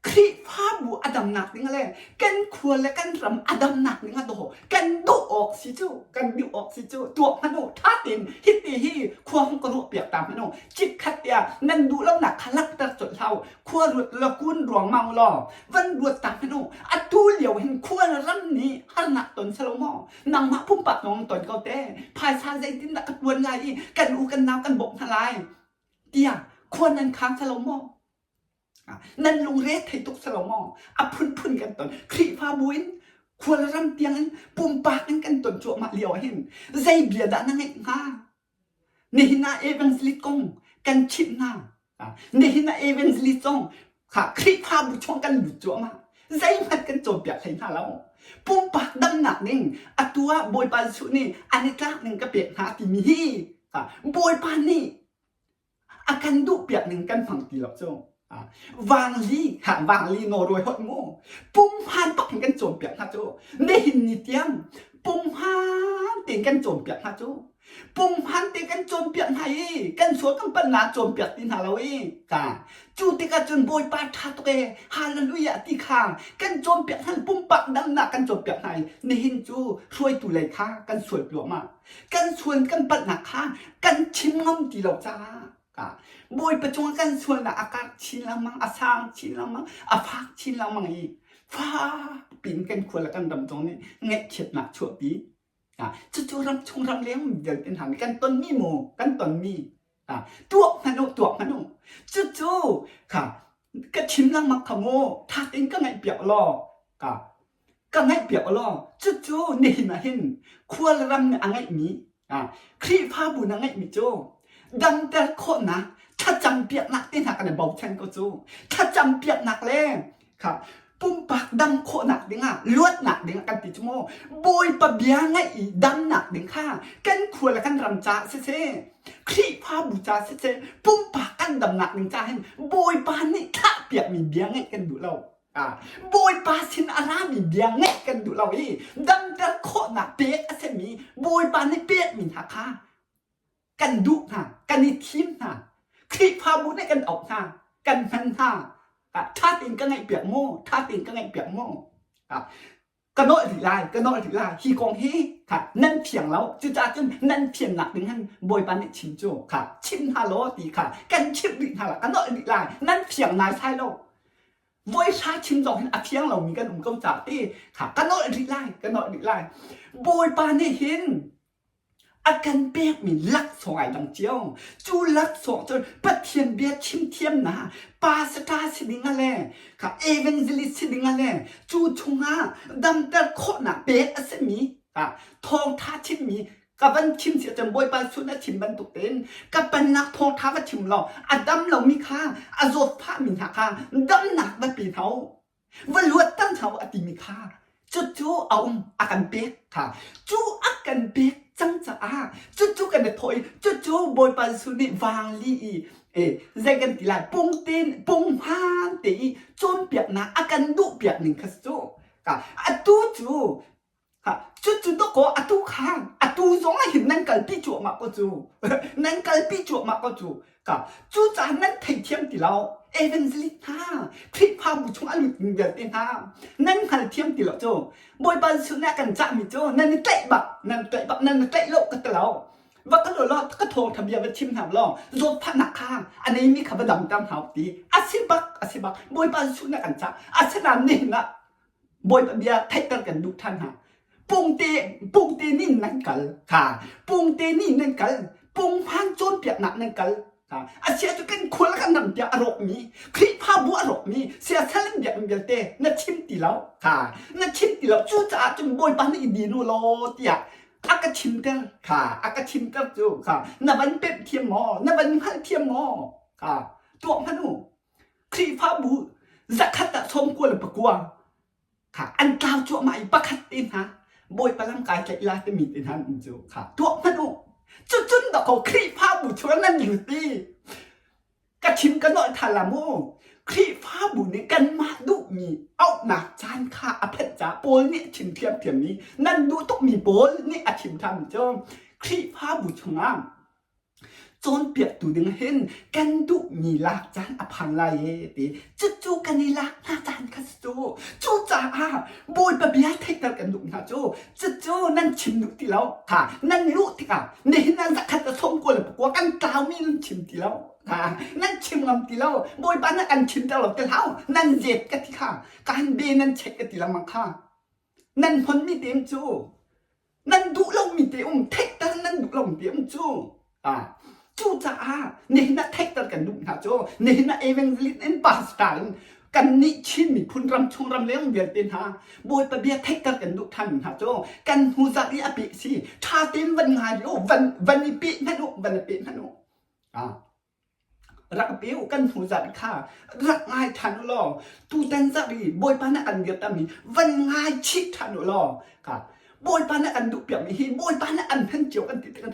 Khrihfabu a damnak ding le kan khua le kan ram a damnak ding a daw kan duh awk si cu kan duh awk si cu tuak hmanh u tha tein hiti hi khua hung ka ruah piak ta hmanh u chikkhat tiah nan duh lonak kha langhter colh hlah u khua ruat law kun ruangmang law van ruat ta hmanh u atu lio hin khua le ram nih harnak ton selo maw nangmah pumpak zong ton ko te phaisa zeitin dah ka tuan lai i kan u kan nau kan bawmh hna lai tiah khua nan khang selo maw Nan lungre thei tuk si lo maw? A phunphun kan ton. Khrihfabu in khualram tiang in pumpak in kan ton cuahmah lio ah hin zei bia dah na ngeih hnga? Nihin ah evangelist kong kan chimh hna. Nihin ah evangelist zong kha Khrihfabu chung kan lut cuahmah. Zeihmanh kan cawnpiak hlei hna lo. Pumpak damnak ding atu ah Bawipa Jesuh nih an i tlak ning ka pek hna timi hi Bawipa nih a kan duhpiak ning kan hmang ti lo cu vangli ha vangli Norway hot mu pumhan bak in kan cawnpiak hna cu nihin ni tiang pumhan tein kan cawnpiak hna cu pumhan te kan cawnpiak hna i kan sual kan palhnak cawnpiak ti hna lo i ka cu tikah cun bawipa ṭha tuk e hallelujah ti kha kan cawnpiak hna pumpak damnak kan cawnpiak hna i nihin cu hruaitu lei kha kan sual tluahmah kan sual kan palhnak kha kan chim ngam ti lo caah Bawipa cungah kan sualnak a karh chin lengmang a sang chin lengmang a fak chin lengmang i fak piin kan khua le kan ram zong nih ngaihchiatnak chuahpi cucu ram chung ram leng vialte hna nih kan tonmi mu kan tonmi tuak hmanh u tuak hmanh u cucu kha ka chim lengmang kha mu tha tein ka ngaihpiak law ka ka ngaihpiak u law cucu nihin ah hin khualram nih a ngeihmi Khrihfabu nih a ngeihmi cu damter khawhnak thlacam piaknak te hna kan i bochan ko cu thlacam piaknak le kha pumpak dam khawhnak dingah luatnak dingah kan ti cu mu Bawipa bia ngaih i damnak ding kha kan khua le kan ram caah siseh Khrihfabu ca siseh pumpak kan damnak ding ca hin Bawipa nih thlah piakmi bia ngaih kan duh lo Bawipa sin a rami bia ngaih kan duh lo i damter khawhnak pek a simi Bawipa nih pekmi hna kha kan duh hna, kan i thim hna. Khrihfabu nih kan auh hna, kan hman hna. Ṭha tein ka ngaihpiak mu, ṭha tein ka ngaihpiak mu. Ka nolh rih lai, ka nolh rih lai. Hi kong hi kha nan fiang lo. Cucaah cun nan fiannak ding han Bawipa nih chim cu kha chim hna law ti kha kan chimh rih hna lai, ka nolh rih lai. Nan fiang naisai lo. Voi hra chim zong hin a fiang lomi kan um ko caah ti kha ka nolh rih lai, ka nolh rih lai. Bawipa nih hin. A kan pekmi laksawng ai dang cio. Cu laksawng cu Pathian bia chim thiamnak, pastor si ding ah le kha evangelist si ding ah le cu chungah damter khawhnak pek a simi thawngtha chimmi ka van chim si ahcun Bawipa sun a chim bantuk tein ka pannak thawngtha va chim law a dam lomi kha a zawtfahmi hna kha damnak va pe hna u. Va luatter hna u a timi kha cucu a um a kan pek kha cu a kan pek cang caah cucu kan i thawh i cucu Bawipa Jesuh nih vangli i e zei kan ti lai pungten punghman te i cawnpiaknak a kan duhpiak ning kha cu ka atu cu Cucu dawkaw atu kha atu zong ah hin nan kalpi cuahmah ko cu. Nan kalpi cuahmah ko cu. Ka cucaah nan theithiam ti lo. Evangelist hna, Khrihfabu chung a lutmi vialte hna, nan hngalthiam ti lo cu. Bawipa Jesuh nih a kan cahmi cu nan i tlaih bak, nan tlaih bak, nan i tlaih lo ka ti lo. Va ka law ka thawngtha bia va chim hna law zawtfahnak kha a neimi kha va damter hna ti. A si bak, a si bak. Bawipa Jesuh nih a kan cah. Asinain nihin ah Bawipa bia theihter kan duh ṭhan hna. Pungte pungte nih nan kal kha pungte nih nan kal punghman cawnpiaknak nan kal kha asia cu kan khual kan ram tiah a rawkmi Khrihfabu a rawkmi siasal in biakinn vialte na chim ti lo kha na chim ti lo cucaah cun Bawipa nih i din u law tiah a ka chimter kha a ka chimter cu kha na van pemh thiam maw na van hngalh thiam maw kha tuah hmanh u Khrihfabu zakhat ah 99 kha an tlau cuahmah i pakhat te hna Bawipa lam kai tlaih la timi te hna an cu kha tuah hmanh u. Cucun dakaw Khrihfabu chung nan lut i ka chim ka nolh than la mu. Khrihfabu nih kanmah duhmi auhnak caan kha a phanh caah Paul nih a chim thiamthiammi nan duh tukmi Paul nih a chim thanmi cu Khrihfabu chungah Cawnpiaktu ding hin kan duhmi lak caan a phan lai e ti cucu kan i lak hna caan kha si cu. Cucaah Bawipa bia theihter kan duh hna cu cucu nan chim duh ti lo kha nan luh tikah nihin ah zakhat a sawm kua le pakua kan tlaumi nan chim ti lo kha nan chim ngam ti lo Bawipa nih kan chimter lo ti hlah nan zet ka ti kha kan be nan check ka ti lengmang kha nan hmonmi te cu nan duh lomi te um theihter nan duh lomi te um cu ah cucaah nihin ah theihter kan duh hna cu nihin ah evangelist in pastor in kan nih Chin miphun ram chung ram leng vialte hna Bawipa bia theihter kan duh than hna cu kan hnu zarh i a peh si tha tein van ngai u van van i peh hmanh u van i peh hmanh u ah Rak pe u kan hnu zarh kha rak ngai ṭhan u law tutan zarh i Bawipa nih a kan dirtermi van ngai chih ṭhan u law ka Bawipa nih a kan duhpiakmi hi Bawipa nih an hman cio kan ti tikah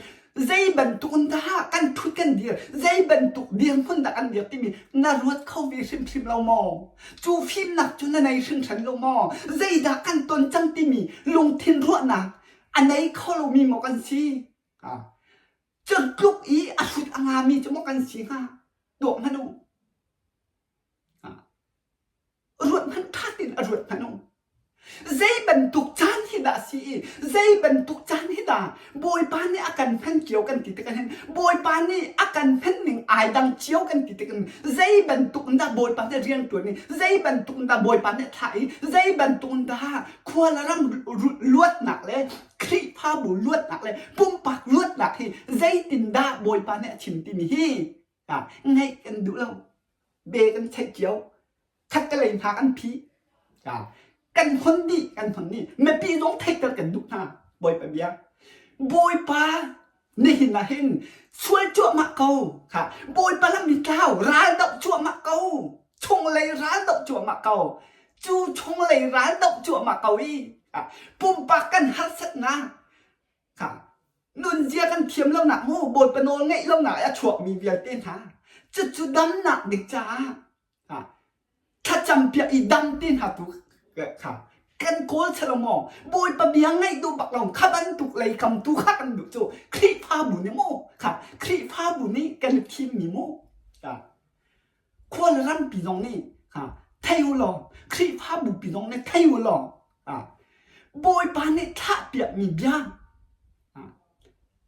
zei bantuk in dah kan ṭhut kan dir zei bantuk dirhmun dah kan dir timi na ruat kho ve hrimhrim lo maw? Cu fimnak cu na nei hringhran lo maw? Zeidah kan ton cang timi lungthin ruahnak a nei kho lomi maw kan si? Cu tluk i a hrut a ngami cu maw kan si hnga? Tuak hmanh u. Ruat hmanh ṭha tein a ruat hmanh u. Zei bantuk caan hi dah si i zei bantuk caan hi dah Bawipa nih a kan hman cio kan ti tikah hin Bawipa nih a kan hman ning ai dang cio kan ti tikah zei bantuk in dah Bawipa nih rian ṭuan i zei bantuk in dah Bawipa nih thlah i zei bantuk in dah khua le ram luatnak le Khrihfabu luatnak le pumpak luatnak hi zeitindah Bawipa nih a chim timi hi ngaih kan duh lo. Be kan theih cio. Khat ka lei hna kan phi. Kan hon dih, kan hon dih. Mipi zong theihter kan duh hna. Bawipa bia. Bawipa nihin ah hin sual cuahmah ko. Kha Bawipa lam i tlau ral doh cuahmah ko. Chunglei ral doh cuahmah ko. Cu chunglei ral doh cuahmah ko i pumpak kan harsatnak kha nunzia kan thiam lonak mu Bawipa nawl ngeih lonak i a chuakmi vialte hna cucu damnak ding caah thlacam piak i dam te hna tu kha kan kawl chelo maw Bawipa bia ngaih duh bak lo kha bantuk lei kam tu kha kan duh cu Khrihfabu nih mu kha Khrihfabu nih kan thimmi mu Khual rampi zong nih thei u law Khrihfabu pi zong nih thei u law Bawipa nih thlahpiakmi bia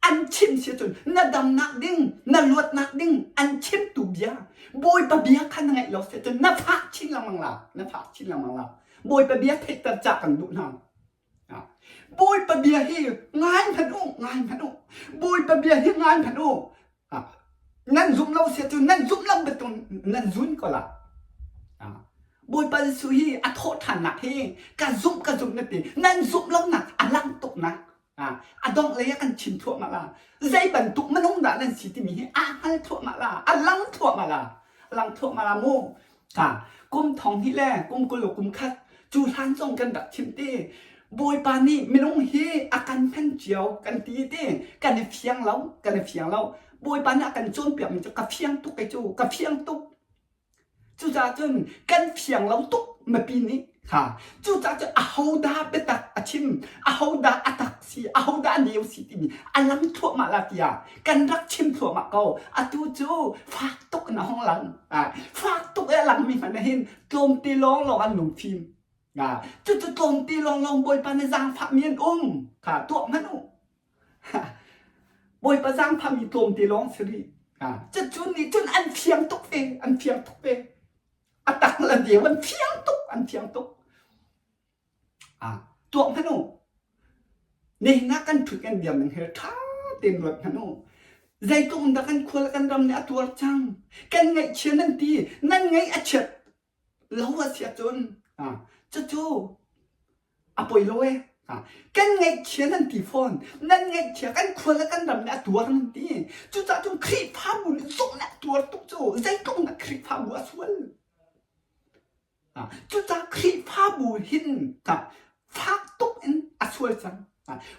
an chim si ahcun na damnak ding na luatnak ding an chimtu bia Bawipa bia kha na ngaih lo si ahcun na fak chin lengmang la na fak chin lengmang la Bawipa bia theihter ca kan duh hna. Bawipa bia hi ngai hmanh u, ngai hmanh u. Bawipa bia hi ngai hmanh u. Nan zumh lo sia cu nan zumh lo bantuk nan zun ko la. Bawipa Jesuh hi a thawh ṭhannak hi ka zumh ka zumh na ti. Nan zumh lonak a lang tuk na. A dongh lei ah kan chim thluahmah la. Zei bantuk minung dah nan si timi hi aa hngal thluahmah la. A lang thluahmah la. A lang thluahmah la mu. Kum thong hnih le kum 20 le kum khat cu hlan zong kan rak chim ti. Bawipa nih minung hi a kan hman cio kan ti ti kan i fiang lo kan i fiang lo. Bawipa nih a kan cawnpiakmi cu ka fiang tuk kei cu ka fiang tuk. Cucaah cun kan fiang lo tuk mipi nih kha cucaah cun ahodah biatak a chim ahodah a tak si ahodah a neu si timi a lang thluahmah la tiah kan rak chim thluahmah ko. Atu cu fak tuk in a hung lang. Fak tuk i a langmi hmanh hin tlawmte lawnglawng an lungfim. Cucu tlawmte lawnglawng Bawipa nih zaangfahmi an um. Kha tuah hmanh u. Bawipa zaangfahmi tlawmte lawng si rih. Cucu nih cun an fiang tuk ve, an fiang tuk ve. A tak le deu an fiang tuk, an fiang tuk. Tuah hmanh u. Nihin ah kan ṭhut kan biam ning hi ṭha tein ruat hmanh u. Zeitluk in dah kan khua le kan ram nih a tuar cang. Kan ngaihchia nan ti, nan ngaih a chiat lo a si ahcun cucu a poi lo ee. Kan ngaihchia nan ti fawn. Nan ngaihchia kan khua le kan ram nih a tuar nan ti. Cucaah cun Khrihfabu nih zumhnak tuar tuk cu zeitluk in dah Khrihfabu a sual. Cucaah Khrihfabu hin fak tuk in a sual cang.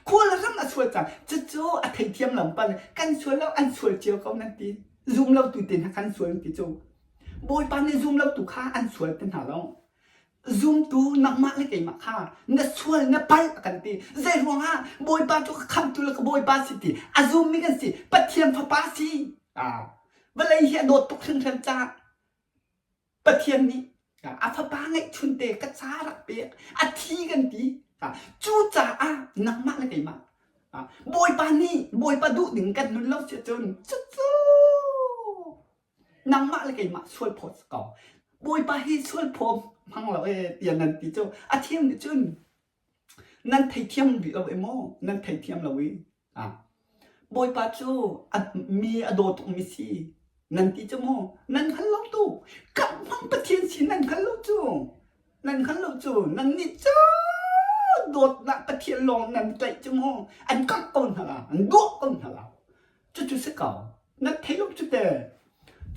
Khual ram a sual cang. Cucu a theithiam lo pan kan sual lo an sual cio ko nan ti. Zum lo tu te hna kan sual ti cu. Bawipa nih zum lo tu kha an sual te hna lo. Zumtu nangmah le keimah kha na sual na palh a kan ti. Zei ruangah Bawipa cu ka khamtu le ka Bawipa si ti a zummi kan si. Pathian fapa si. Vawlei hi a dawt tuk hringhran caah Pathian nih a fapa ngeihchunte ka ca rak pek a thi kan ti cucaah nangmah le keimah Bawipa nih Bawipa duh ding kan nun lo si cun cucu nangmah le keimah sual phawt si ko Bawipa hi sual phaw hmang lo ee tiah nan ti cu a thiam nih cun nan theithiam rih lo e maw nan theithiam lo i Bawipa cu mi a daw tukmi si nan ti cu maw? Nan hngal lo tu. Kamhmang Pathian si nan hngal lo cu. Nan hngal lo cu. Nannih cu dawtnak Pathian lawng nan tlaih cu maw? An kamh ko hna la, an duah ko hna la. Cucu si ko. Nan thei lo cu te.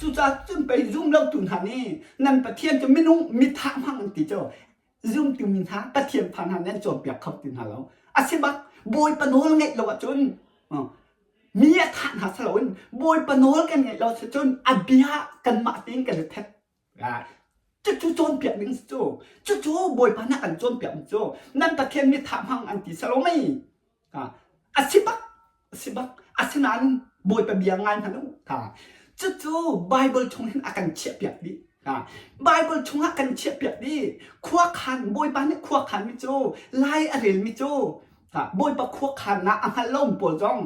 Cucaah cun pei zum lo tu hna nih nan Pathian cu minung mithah hmang an ti cu. Zumtu mi hna Pathian fa hna nan cawnpiak kho ti hna lo. A si bak Bawipa nawl ngeih lo ahcun mi a thah hna si loin Bawipa nawl kan ngeih lo si cun a bia kanmah tein kan i thet. Cucu cawnpiak ding si cu. Cucu Bawipa nih a kan cawnpiak mi cu nan Pathian mi thah hmang an ti si lo mei? A si bak, a si bak. Asinain Bawipa bia ngai hmanh u. Cucu Bible chung hin a kan chiahpiak dih. Bible chungah kan chiahpiak dih. Khuakhan, Bawipa nih khuakhan mi cu, lai a relmi cu, Bawipa khuakhannak a hngal lo pawl zong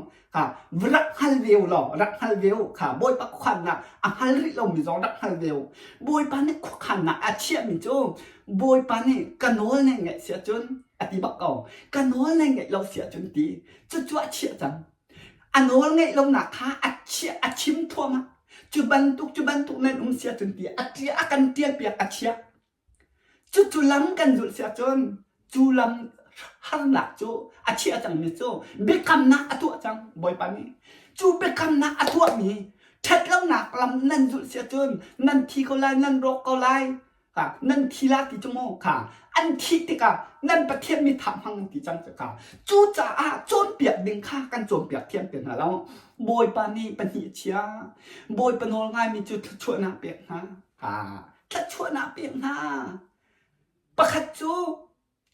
rak hngal ve u law, rak hngal ve u. Bawipa khuakhannak a hngal rih lomi zong rak hngal ve u. Bawipa nih khuakhannak a chiahmi cu Bawipa nih ka nawl na ngaih si ahcun a ti bak ko. Ka nawl na ngaih lo si ahcun ti. Cucu a chiah cang. A nawl ngaih lonak kha a chiah a chim thuahmah. Cu bantuk cu bantuk nan um si ahcun ti a ṭia a kan ṭialpiak a chiah. Cucu lam kan zulh si ahcun cu lam harnak cu a chiah cangmi cu biakamnak a tuah cang Bawipa nih. Cu biakamnak a tuahmi ṭhatlonak lam nan zulh si ahcun nan thi ko lai, nan rawk ko lai, nan thi la ti cu mu kha an thih tikah nan Pathian mi thah hmang an ti cang cu kha cucaah cawnpiak ding kha kan cawnpiak thiam te hna lo Bawipa nih pahnih chia Bawipa nawl ngaimi cu thluachuahnak pek hna thluachuahnak pek hna pakhat cu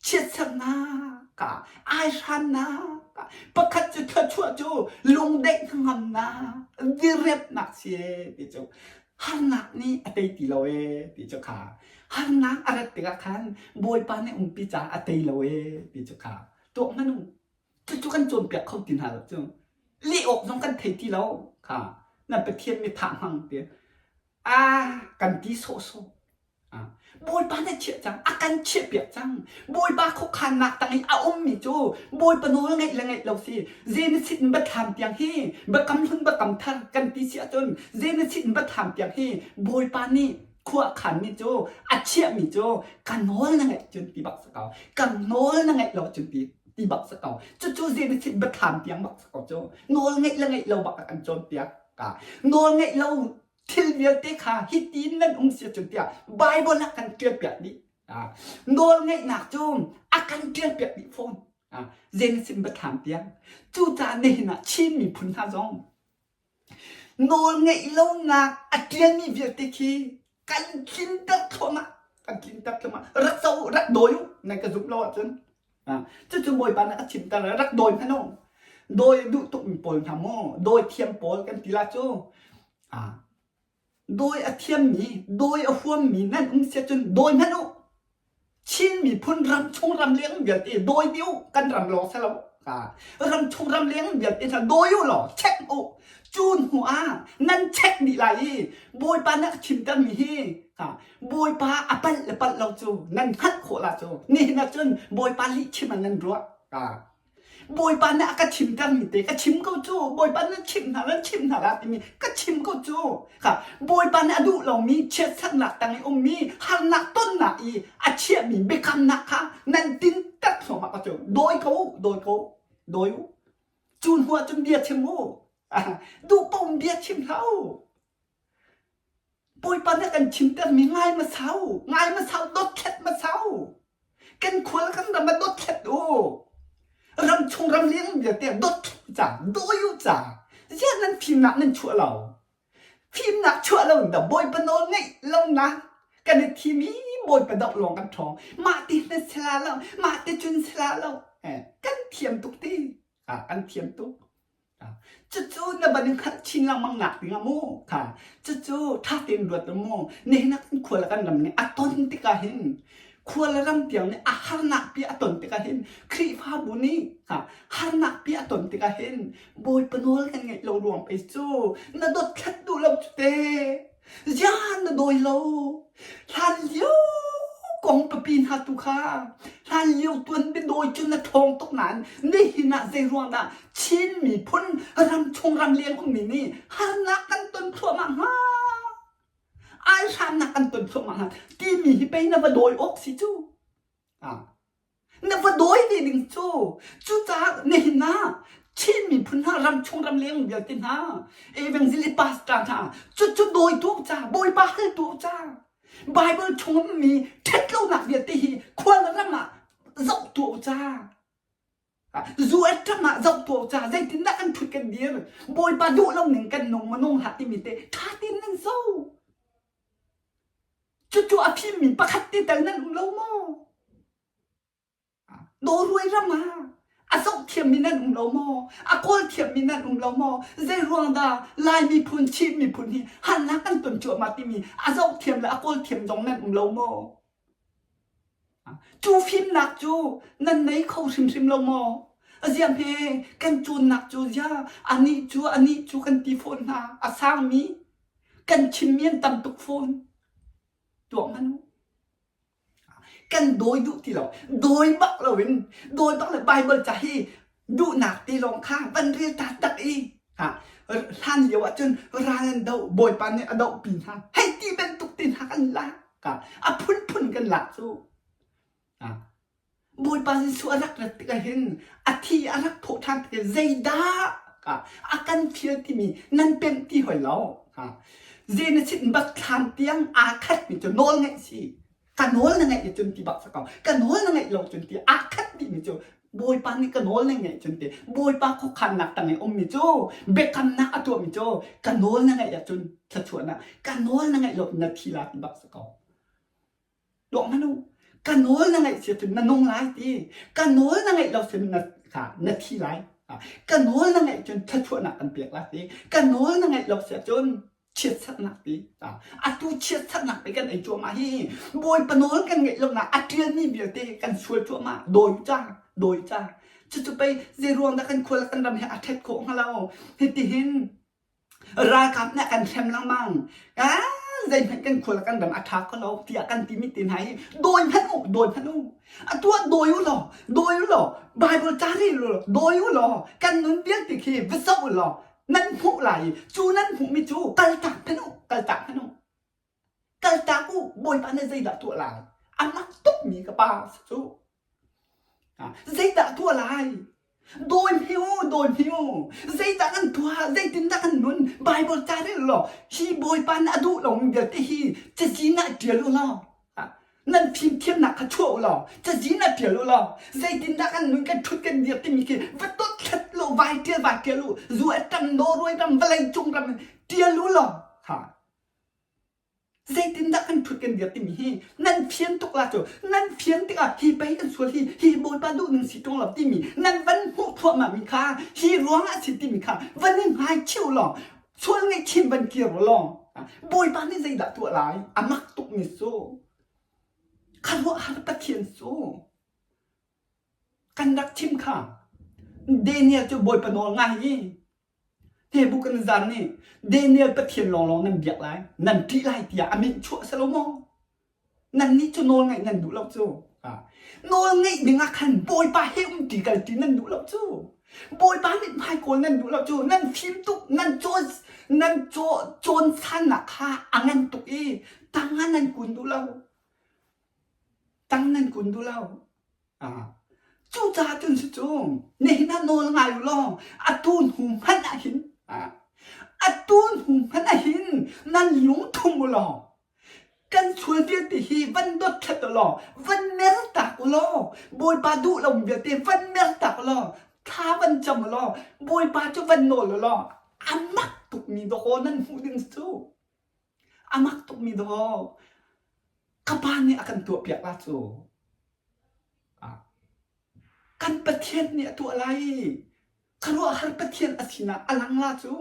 chiatsernak ah aihrannak ah pakhat cu thluachuah cu lungdaih hnangamnak diriamhnak si ee ti cu harnak nih a tei ti lo ee ti cu kha harnak a rat tikah khan Bawipa nih umpi caah a tei lo ee ti cu kha tuah hmanh u cucu kan cawnpiak kho ti hna lo cu leh awk zong kan thei ti lo kha nan Pathian mi thah hmang ti ah kan ti sawhsawh. Bawipa nih a chiah cang, a kan chiahpiak cang. Bawipa khuakhannak tang i a ummi cu Bawipa nawl ngaih le ngaih lo si. Genesis in biathlam tiang hi biakam hlun biakam thar kan ti si ahcun Genesis in biathlam tiang hi Bawipa nih khua a khanmi cu a chiahmi cu ka nawl na ngaih cun ti bak si ko. Ka nawl na ngaih lo cun ti ti bak si ko. Cucu Genesis biathlam tiang bak si ko cu. Nawl ngaih le ngaih lo bak a kan cawnpiak. Nawl ngaih lo thil vialte kha hitin nan um si ahcun tiah Bible ah kan ṭialpiak dih. Nawl ngeihnak cu a kan ṭialpiak dih fawn. Genesis biathlam tiang. Cucaah nihin ah Chin miphun hna zong nawl ngeih lonak a ṭialmi vialte khi kan tlinter thluahmah. Kan tlinter thluahmah. Rak co rak dawi u nan ka zumh lo ahcun. Cucu Bawipa nih a chimter rak dawi hmanh u. Dawi duh tukmi pawl hna maw dawi thiam pawl kan ti la cu. Dawi a thiammi, dawi a huammi nan um si ahcun dawi hmanh u. Chin miphun ramchung ramleng vialte dawi dih u. Kan ram lawng si lo. Ramchung ramleng vialte hna dawi u law check u. Cu hnu ah nan check dih lai i Bawipa nih a chimtermi hi Bawipa a palh le palh lo cu nan hngalh khawh la cu. Nihin ah cun Bawipa lih chim ah nan ruah. Bawipa nih a ka chimtermi te ka chim ko cu. Bawipa nih chimh hna nan chimh hna la timi ka chim ko cu. Kha Bawipa nih a duh lomi chiatsernak tang i ummi harnak tonnak i a chiahmi biakamnak kha nan tinter thluahmah ko cu. Dawi ko u, dawi ko, dawi u. Cu hnu ah cun bia chim u. Duh paoh in bia chim hlah u. Bawipa nih a kan chimtermi ngai hmasa u, ngai hmasa u, dothlet hmasa u. Kan khual kan ram ah dothlet u. Ram chung ram leng vialte ah dothlet u ca, dawi u ca. Ziah nan fimnak nan chuah lo? Fimnak chuah lo in dah Bawipa nawl ngeih lonak kan i thim i Bawipa doh lawng kan ṭhawng. Mah ti na si la lo, mah ti cun si la lo. Eh, kan thiam tuk ti. Ah, kan thiam tuk. Cucu na van in hngalh chin lengmang nak dingah mu kha cucu ṭha tein ruat u mu nihin ah kan khua le kan ram nih a ton tikah hin khua le ram tiang nih a harnak pi a ton tikah hin Khrihfabu nih kha harnak pi a ton tikah hin Bawipa nawl kan ngeih lo ruang pei cu na dothlat duh lo cu te Ziah na dawi lo? Hlanlio kong pipi hna tu kha hlanlio tuanbia dawi cu na ṭhawng tuk nain nihin ah zei ruang dah Chin miphun ramchung ramleng ummi nih harnak kan ton thluahmah hnga? Aihramnak kan ton thluahmah hnga timi hi pei na va dawi awk si cu. Na va dawi ve ding cu cucaah nihin ah Chin miphun hna ramchung ramleng vialte hna evangelist pastor hna cucu dawi tu ca Bawipa hal tu ca Bible chung ummi ṭhatlonak vialte hi khual ram ah zoh tu ca US ram ah zoh tu ca zeitindah kan ṭhut kan dir Bawipa duh lo ning kan nung maw nung hlah timi te ṭha tein nan zoh Cucu a fimmi pakhat te tal nan um lo maw? Norway ram ah a zoh thiammi nan um lo maw? A kawl thiammi nan um lo maw? Zei ruang dah Lai miphun, Chin miphun hi harnak kan ton cuahmah timi a zoh thiam le a kawl thiam zong nan um lo maw? Cu fimnak cu nan nei kho hrimhrim lo maw? Aziah hme kan cawnnak cu ziah anih cu anih cu kan ti fawn hna a sangmi Kan chimmi an tam tuk fawn. Tuak hmanh u. Kan dawi duh ti lo. Dawi bak loin, dawi bak le Bible ca hi duhnak te lawng kha van rel ta tak i ha hlan lio ahcun ral an doh Bawipa nih a doh pi hna. Hei ti bantuk te hna kan lak. A phunphun kan lak cu. Bawipa Jesuh a rak rat tikah hin a thi a rak thawh ṭhan tikah zeidah a kan fial timi nan pemh ti hoi lo. Zei na chit bak thlam tiang aa khatmi cu nawl ngeih si. Ka nawl na ngeih cun ti bak sa ko. Ka nawl na ngeih lo cun ti aa khat dihmi cu Bawipa nih ka nawl na ngeih cun ti Bawipa khuakhannak tang i ummi cu biakamnak a tuahmi cu ka nawl na ngeih ahcun thluachuahnak ka nawl na ngeih lo na thi la ti bak sa ko. Tuah hmanh u. Ka nawl na ngaih si cun na nung lai ti. Ka nawl na ngaih lo sin na kha na thi lai. Ka nawl na ngaih cun thluachuahnak kan pek lai ti. Ka nawl na ngaih lo si ahcun chiatserhnak ti. Atu chiatserhnak te kan ei cuahmah hi Bawipa nawl kan ngaih lonak a ṭialmi vialte kan sual cuahmah. Dawi ca, dawi ca. Cucu pei zei ruang dah kan khual kan ram hi a ṭhet khawh hnga lo. Hitihin Ralkap nih a kan hrem lengmang. Zeihmanh kan khual kan ram a ṭha kho lo tiah kan timi te hna hi dawi hmanh u, dawi hmanh u. Atu ah dawi u law, dawi u law, Bible ca rel u law, dawi u law, kan nun vialte khi va zoh u law, nan hmuh lai i cu nan hmuhmi cu kaltak hmanh u, kaltak hmanh u. Kaltak u, Bawipa nih zeidah tuah lai? A mak tukmi ka pa si cu. Zeidah tuah lai? Dawi hme u, dawi hme u. Zeidah kan tuah? Zeitindah kan nun? Bible ca rel law, hi Bawipa nih a duh lomi vialte hi cazin ah ṭial u law, nan fimthiamnak kha chuah u law, cazin ah ṭial u law, zeitindah kan nun, kan ṭhut, kan dir timi khi va dothlat law, vai ṭial, vai ṭial u. US ram, Norway ram, vawleicung ram ṭial u law, Zeitindah kan ṭhut kan dir timi hi nan fian tuk la cu nan fian tikah hi pei kan sual hi hi Bawipa duhning si ṭung lo timi nan van hmuh thluahmah mi kha hi ruangah a si timi kha van i ngaichih u law sual ngaihchim van kir u law Bawipa nih zeidah tuah lai a mak tukmi cu khuaruahhar Pathian cu kan rak chim kha Daniel cu Bawipa nawl ngai i Nebuchadnezzar nih Daniel Pathian lawnglawng nan biak lai, nan ṭih lai tiah a min chuah si lo maw? Nannih cu nawl ngaih nan duh lo cu. Nawl ngeih ding ah khan Bawipa he umṭi kalṭi nan duh lo cu. Bawipa nih hmai kawl nan duh lo cu. Nan fim tuk, nan cawn, nan cawn sannak kha a ngan tuk i tang ah nan kun duh lo. Tang nan kun duh lo. Cucaah cun cucu nihin ah nawl ngai u law atu hnu hmanh ah hin atu hnu hmanh ah hin nan lung thum u law kan sual vialte hi van dothlat u law van mertak u law Bawipa duh lo vialte van mertak u law thla van cam u law Bawipa cu van nawl u law a mak tukmi dawkaw nan hmuh ding cu a mak tukmi dawkaw Ka pa nih a kan tuahpiak la cu. Kan Pathian nih a tuah lai. Khuaruahhar Pathian a sinak a lang la cu.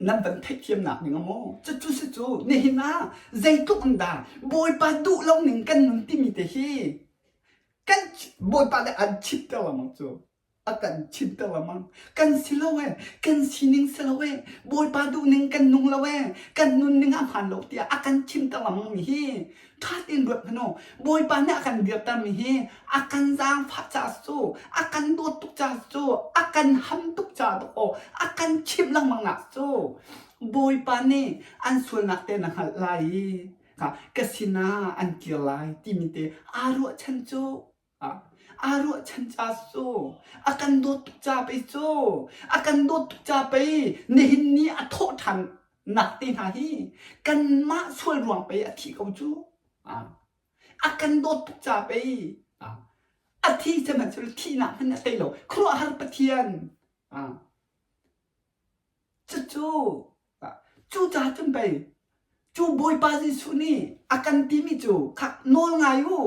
Nan van theihthiamnak ning a maw? Cucu si cu nihin ah zeitluk in dah Bawipa duh lo ning kan nun timi te hi kan Bawipa le an chimter lengmang cu. a kan chimter lengmang. Kan si lo ee, kan sining si lo ee, Bawipa duhning kan nung lo ee, kan nunning a hmaan lo tiah a kan chimter lengmang mi hi ṭha tein ruat hmanh u. Bawipa nih a kan dirtermi hi a kan zaangfah caah cu, a kan dawt tuk caah cu, a kan ham tuk caah dawh a kan chimh lengmang nak cu Bawipa nih an sualnak te na hngalh lai i ka sinah an kir lai timi te aa ruahchan cu. Aa ruahchan ca cu a kan dawt tuk ca pei cu a kan dawt tuk ca pei nihin ni a thawh ṭhan nak te hna hi kanmah sual ruang pei a thih ko cu. A kan dawt tuk ca pei a thi sihmanhsehlaw thihnak hmanh a tei lo khuaruahhar Pathian. Cucu cucaah cun pei cu Bawipa Jesuh nih a kan timi cu khak nawl ngai u,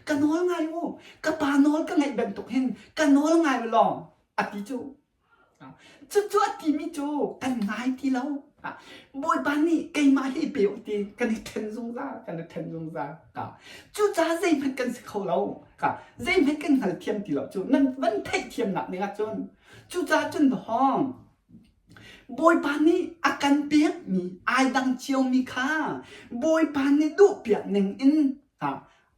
ka nawl ngai u, ka pa nawl ka ngaih bantuk hin ka nawl ngai u law a ti cu. Cucu a timi cu kan ngai ti lo. Bawipa nih keimah hi pe u ti kan i ṭhen zungzal, kan i ṭhen zungzal. Cucaah zeihmanh kan si kho lo. Zeihmanh kan hngalthiam ti lo cu nan van theihthiamnak ding ahcun cucaah cun hawng Bawipa nih a kan pekmi ai dang ciomi kha Bawipa nih duhpiak ning in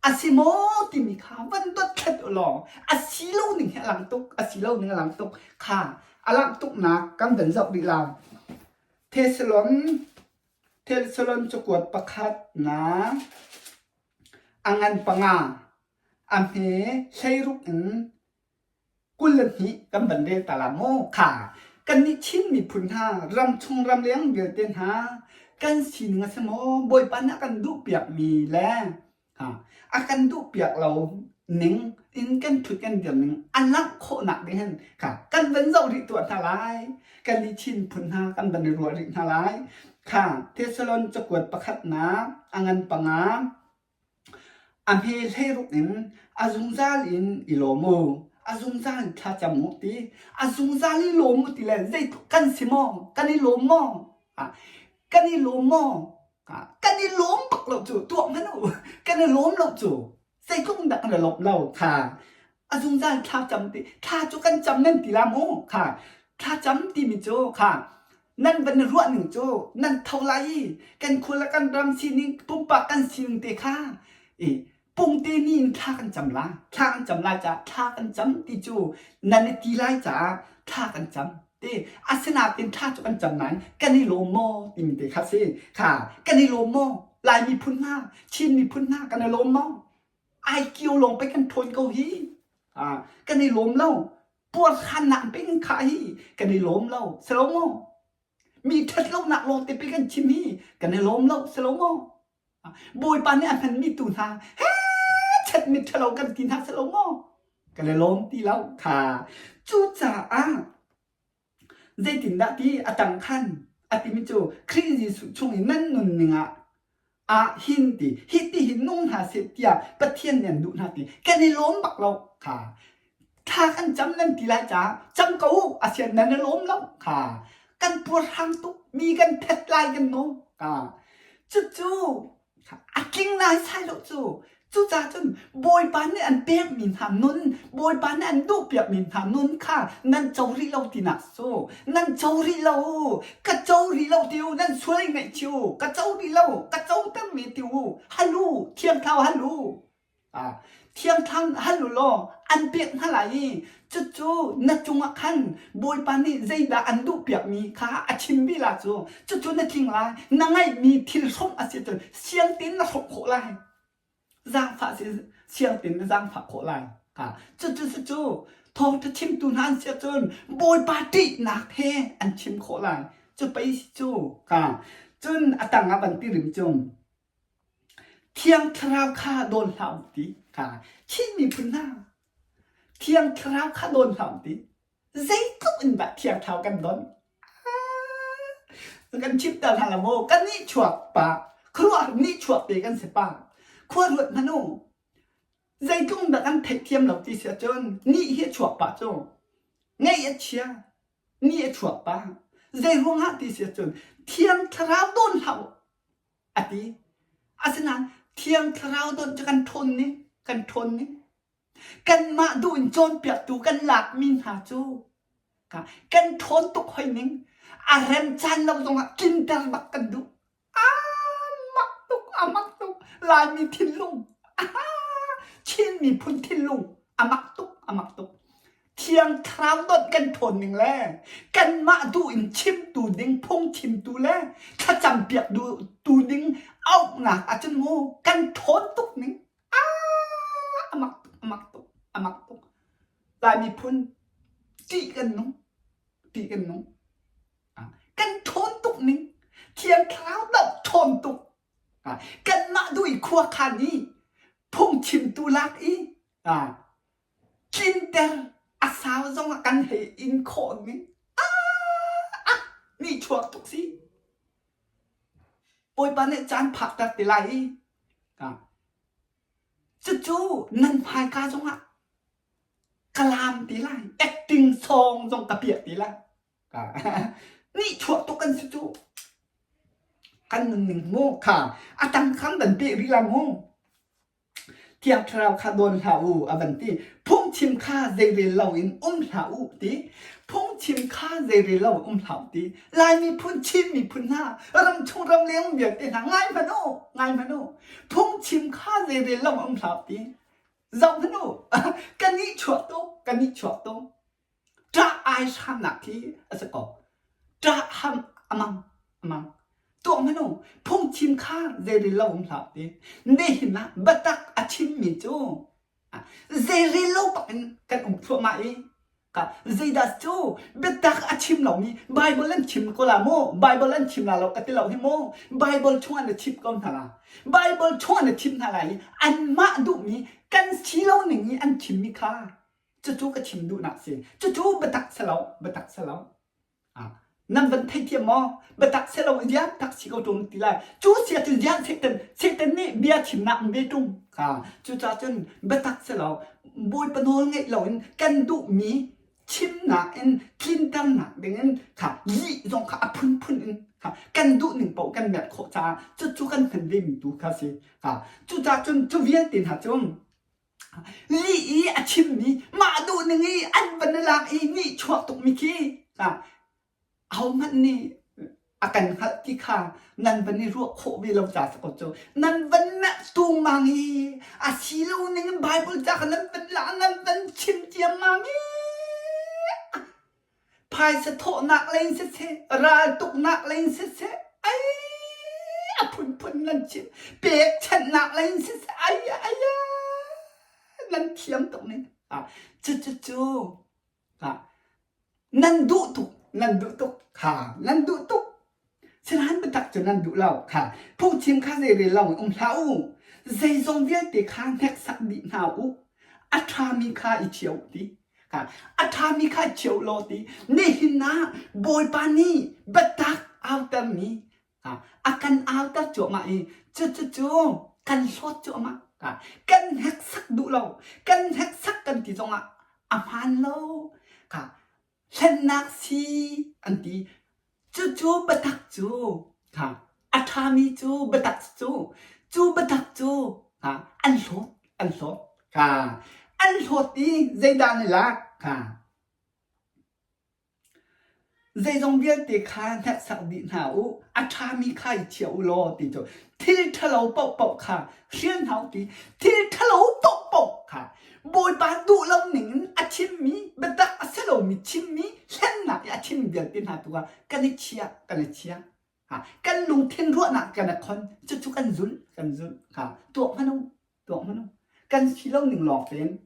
a si maw timi kha van dothlat u law a si lo ning hi a lang tuk a si lo ning a lang tuk kha a langh tuknak kan van zoh rih lai. Thesalon Thesalon cakuat pakhat na a ngan panga a hme 16 in 22 kan van rel ta la maw? Kha kannih Chin miphun hna ramchung ramleng vialte hna kan sining a si maw? Bawipa nih a kan duhpiakmi le a kan duhpiak lo ning in kan ṭhut kan dir ning a langh khawhnak ding hin kha kan van zoh rih tuah hna lai. Kannih Chin phun hna kan van i ruah rih hna lai. Kha Thessalon cakuat pakhatnak a ngan panga A hme 16 in a zungzal in i lawm u, a zungzal in thlacam u ti, a zungzal i lawm u ti le zeitluk kan si maw? Kan i lawm maw? Kan i lawm maw? Kan i lawm bak lo cu, tuak hmanh u, kan i lawm lo cu, zeitluk in dah kan i lawmh lo kha a zungzal thlacam ti, thla cu kan cam nan ti la mu, kha thlacam timi cu kha. Nan van i ruah ning cu nan tho lai i kan khua le kan ram sining pumpak kan sining te kha i pungte ni in thla kan cam lai. Thla kan cam lai caah thla kan cam ti cu nan i ti lai caah thla kan cam ti. Asinain thla cu kan cam nain kan i lawm maw timi te kha si. Kha kan i lawm maw? Lai miphun hna, Chin miphun hna kan i lawm maw? Ai kio lawng pei kan ṭhawn ko hi. Ah, kan i lawm lo. Puarhrannak pei kan khah hi kan i lawm lo. Si lo maw? Mi ṭhat lonak lawng te pei kan chim hi kan i lawm lo. Si lo maw? Bawipa nih a hmanmi tu hna he chet mi ṭhalo kan ti hna si lo maw? Kan i lawm ti lo kha. Cucaah Zeitindah ti a tang khan a timi cu Khrih Jesuh chung i nan nunning ah ah hin ti hi ti hin nung hna seh tiah Pathian nih an duh hna ti kan i lawm bak lo kha thla kan cam nan ti lai caah cam ko u asian nan i lawm lo kha kan puarhrang tuk mi kan phet lai kan no ka cucu A tling naisai lo cu. Cucaah cun Bawipa nih an pekmi hna nun, Bawipa nih an duhpiakmi hna nun kha nan co rih lo tinak cu. Nan co rih lo. Ka co rih lo ti u. Nan sual i ngaihchih u. Ka co rih lo. Ka coter ve ti u. Hal u. Thiang Thlarau hal u. Thiang Thlarau hal u law an pek hna lai i cucu na cungah khan Bawipa nih zeidah an duhpiakmi kha a chim bih la cu cucu na tling lai. Na ngeihmi thil hrawmh a si cun siang tein na hrawmh khawh lai. Zaangfah si siang tein na zaangfah khawh lai. Cucu cucu thawngṭha chimtu hna an si ahcun Bawipa ṭihnak he an chim khawh lai. Cu pei si cu. Cun a tang ah van ti rim cung Thiang Thlarau kha dawn hlah u ti kha Chin miphun hna Thiang Thlarau kha dawn hlah u ti zeitluk in dah Thiang Thlarau kan don kan chimter hna la maw kan nih chuak pa khuaruah nih chuak te kan si pa khua ruat hmanh u zeitluk in dah kan theihthiam lo ti si ahcun nih hi a chuak pah cu ngeih a chia ni a chuak pah zei ruangah ti si ahcun Thiang Thlarau dawn hlah u a ti. Asinain Thiang Thlarau dawnh cu kan ṭhawn ning, kan ṭhawn ning. Kanmah duh in cawnpiaktu kan lakmi hna cu kan ṭhawn tuk hoi ning. A rem caan lo zongah tlinter bak kan duh. Aa mak tuk, a mak tuk. Laimi thinlung, Chin miphun thinlung, a mak tuk, a mak tuk. Thiang Thlarau dawt kan ṭhawn ning le kanmah duh in chimtu ding phungchimtu le thlacam piak tu ding auhnak ahcun mu kan ṭhawn tuk ning a mak tuk a mak tuk a mak tuk Lai miphun ṭih kan nung ṭih kan nung kan ṭhawn tuk ning Thiang Thlarau dawt ṭhawn tuk kanmah duh i khuakhan i phungchimtu lak i Tlinter a sau zongah kan hei in khawh ning ah nihchuak tuk si. Bawipa nih caan phakter te lai i cucu nan hmaika zongah ka laam te lai acting song zong ka piah te lai. Nihchuak tuk kan si cu. Kan nunning mu kha a tang khan van peh rih la mu. Thiang Thlarau kha dawn hlah u a van ti. Phungchim kha zeirel loin um hlah u ti. Phungchim kha zeirel lo um hlah u ti. Lai miphun, Chin miphun hna, ramchung ramleng vialte hna ngai hmanh u, ngai hmanh u. Phungchim kha zeirel lo um hlah u ti. Zoh hmanh u, kan nih chuak tuk, kan nih chuak tuk. Ṭah ai hramnak khi a si ko. Ṭah ham a mang, a mang. Tuah hmanh u, phungchim kha zeirel lo um hlah ti. Nihin ah biatak a chimmi cu zeirel lo bak in kan um thluahmah i ka zeidah cu biatak a chim lomi Bible an chim ko la mu, Bible an chim la lo ka ti lo hi mu. Bible chungah na chim ko hna la. Bible chungah na chim hna lai i anmah duhmi kan si lo ning i an chimmi kha Cucu ka chim duhnak si. Cucu biatak si lo, biatak si lo. Ah, nan van theithiam maw? Biatak si lo ziang tak si ko ṭung ti lai. Cu si ahcun ziang Satan, Satan nih bia chimnak in ve ṭung. Kha, cucaah cun biatak si lo. Bawipa nawl ngeih loin kan duhmi chimnak in tlinternak dingin kha lih zong kha a phunphun in kha kan duh ning paoh kan merh khawh caah cucu kan hman vemi tu kha si. Kha, cucaah cun cu vialte hna cu Lih i a chimmi mah duhning i an van i lak i nihchuak tukmi khi ahohmanh nih A kan hngalh ti kha nan van i ruah khawh ve lo ca si ko cu. Nan van merh tungmang i a si lo ning in Bible ca kha nan van la nan van chim ciammam i phaisa thawhnak lei in siseh, raltuknak lei in siseh, ai a phunphun nan chim, pekchanhnak lei in siseh, ai ai nan thiam tuk ning. Ah, cucu cu nan duh tuk, nan duh tuk, kha nan duh tuk. Sinain biatak cu nan duh lo. Kha phungchim kha zei rel lo in um hlah u. Zeizong vialte kha hneksak dih hna u. A ṭhami kha i ṭhio ti. Kha a ṭhami kha i ṭhio law ti. Nihin ah Bawipa nih biatak autermi a kan auter cuahmah i cucucu kan hlawt cuahmah. Kan hneksak duh lo. Kan hneksak kan ti zongah a hmaan lo. Kha hlennak si an ti. Cucu biatak cu kha a ṭhami cu biatak cu cu biatak cu kha an hlawt an hlawt kha an hlawt i zeidah an i lak kha zeizong vialte kha hneksak dih hna u a ṭhami kha i chia u law ti cu thil ṭhalo paohpaoh kha hrial hna u ti thil ṭhalo paohpaoh kha Bawipa duh lo ning in a chimmi biatak a si lomi chimmi hlennak i a chimmi vialte hna tu ah kan i chia kan i chia ha kan lungthin ruahnak kan i khon cucu kan zulh kan zulh ha tuah hmanh u tuah hmanh u kan si lo ning lawng tein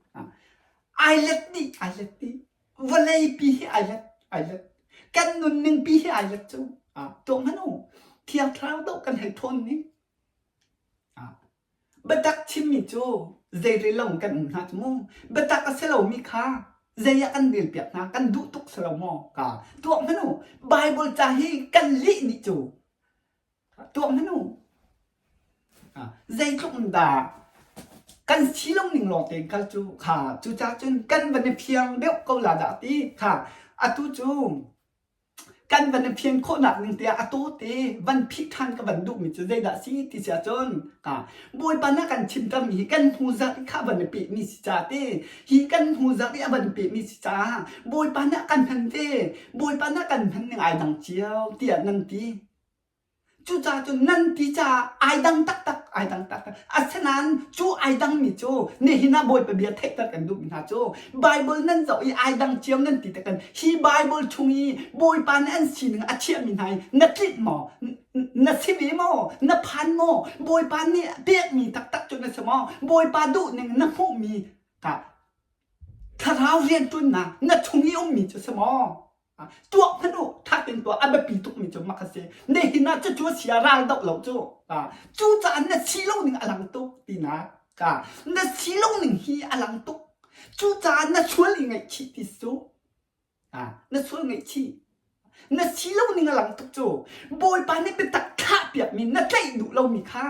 ai let dih ai let dih vawlei pi hi ai let ai let kan nunning pi hi ai let cu tuah hmanh u thiang thlarau doh kan hei thawn ning Biatak chimmi cu zeirel lo in kan um hna cu mu. Biatak a si lomi kha zei ah kan relpiak hna, kan duh tuk si lo maw? Ka tuak hmanh u. Bible ca hi kan lih dih cu. Tuak hmanh u. Zeitluk in dah kan si lo ning lawng tein kal cu kha cucaah cun kan van i fiang deuh ko la dah ti kha atu cu Kan van i fian khawhnak ning tiah a tawte van phih ṭhan ka van duhmi cu zeidah si ti si ahcun Bawipa na kan chimtermi hi kan hnu zarh i kha a van i pehmi si ca te hi kan hnu zarh i a van pehmi si caah Bawipa nih a kan hman ve Bawipa nih a kan hman ning ai dang cio tiah nan ti. Cucaah cun nan ti caah ai dang taktak, ai dang taktak. Asinain cu ai dangmi cu nihin ah Bawipa bia theihter kan duhmi hna cu Bible nan zoh i ai dang cio nan ti tikhan hi Bible chung i Bawipa nih an sining a chiahmi hna hi na tlinh maw? Na si ve maw? Na phan maw? Bawipa nih pekmi taktak cu na si maw? Bawipa duhning na hmuhmi ka thlarau rianṭuannak na chung i ummi cu si maw? Tuah hmanh u, ṭha tein tuah, a biapi tukmi cu mak a si. Nihin ah cucu a si ah ral doh lo cu. Cucaah na si lo ning a lang tuk tinak. Na si lo ning hi a lang tuk. Cucaah na sual i ngaihchih ti cu. Na sual ngaihchih. Na si lo ning a lang tuk cu. Bawipa nih biatak thlah piakmi na tlaih duh lomi kha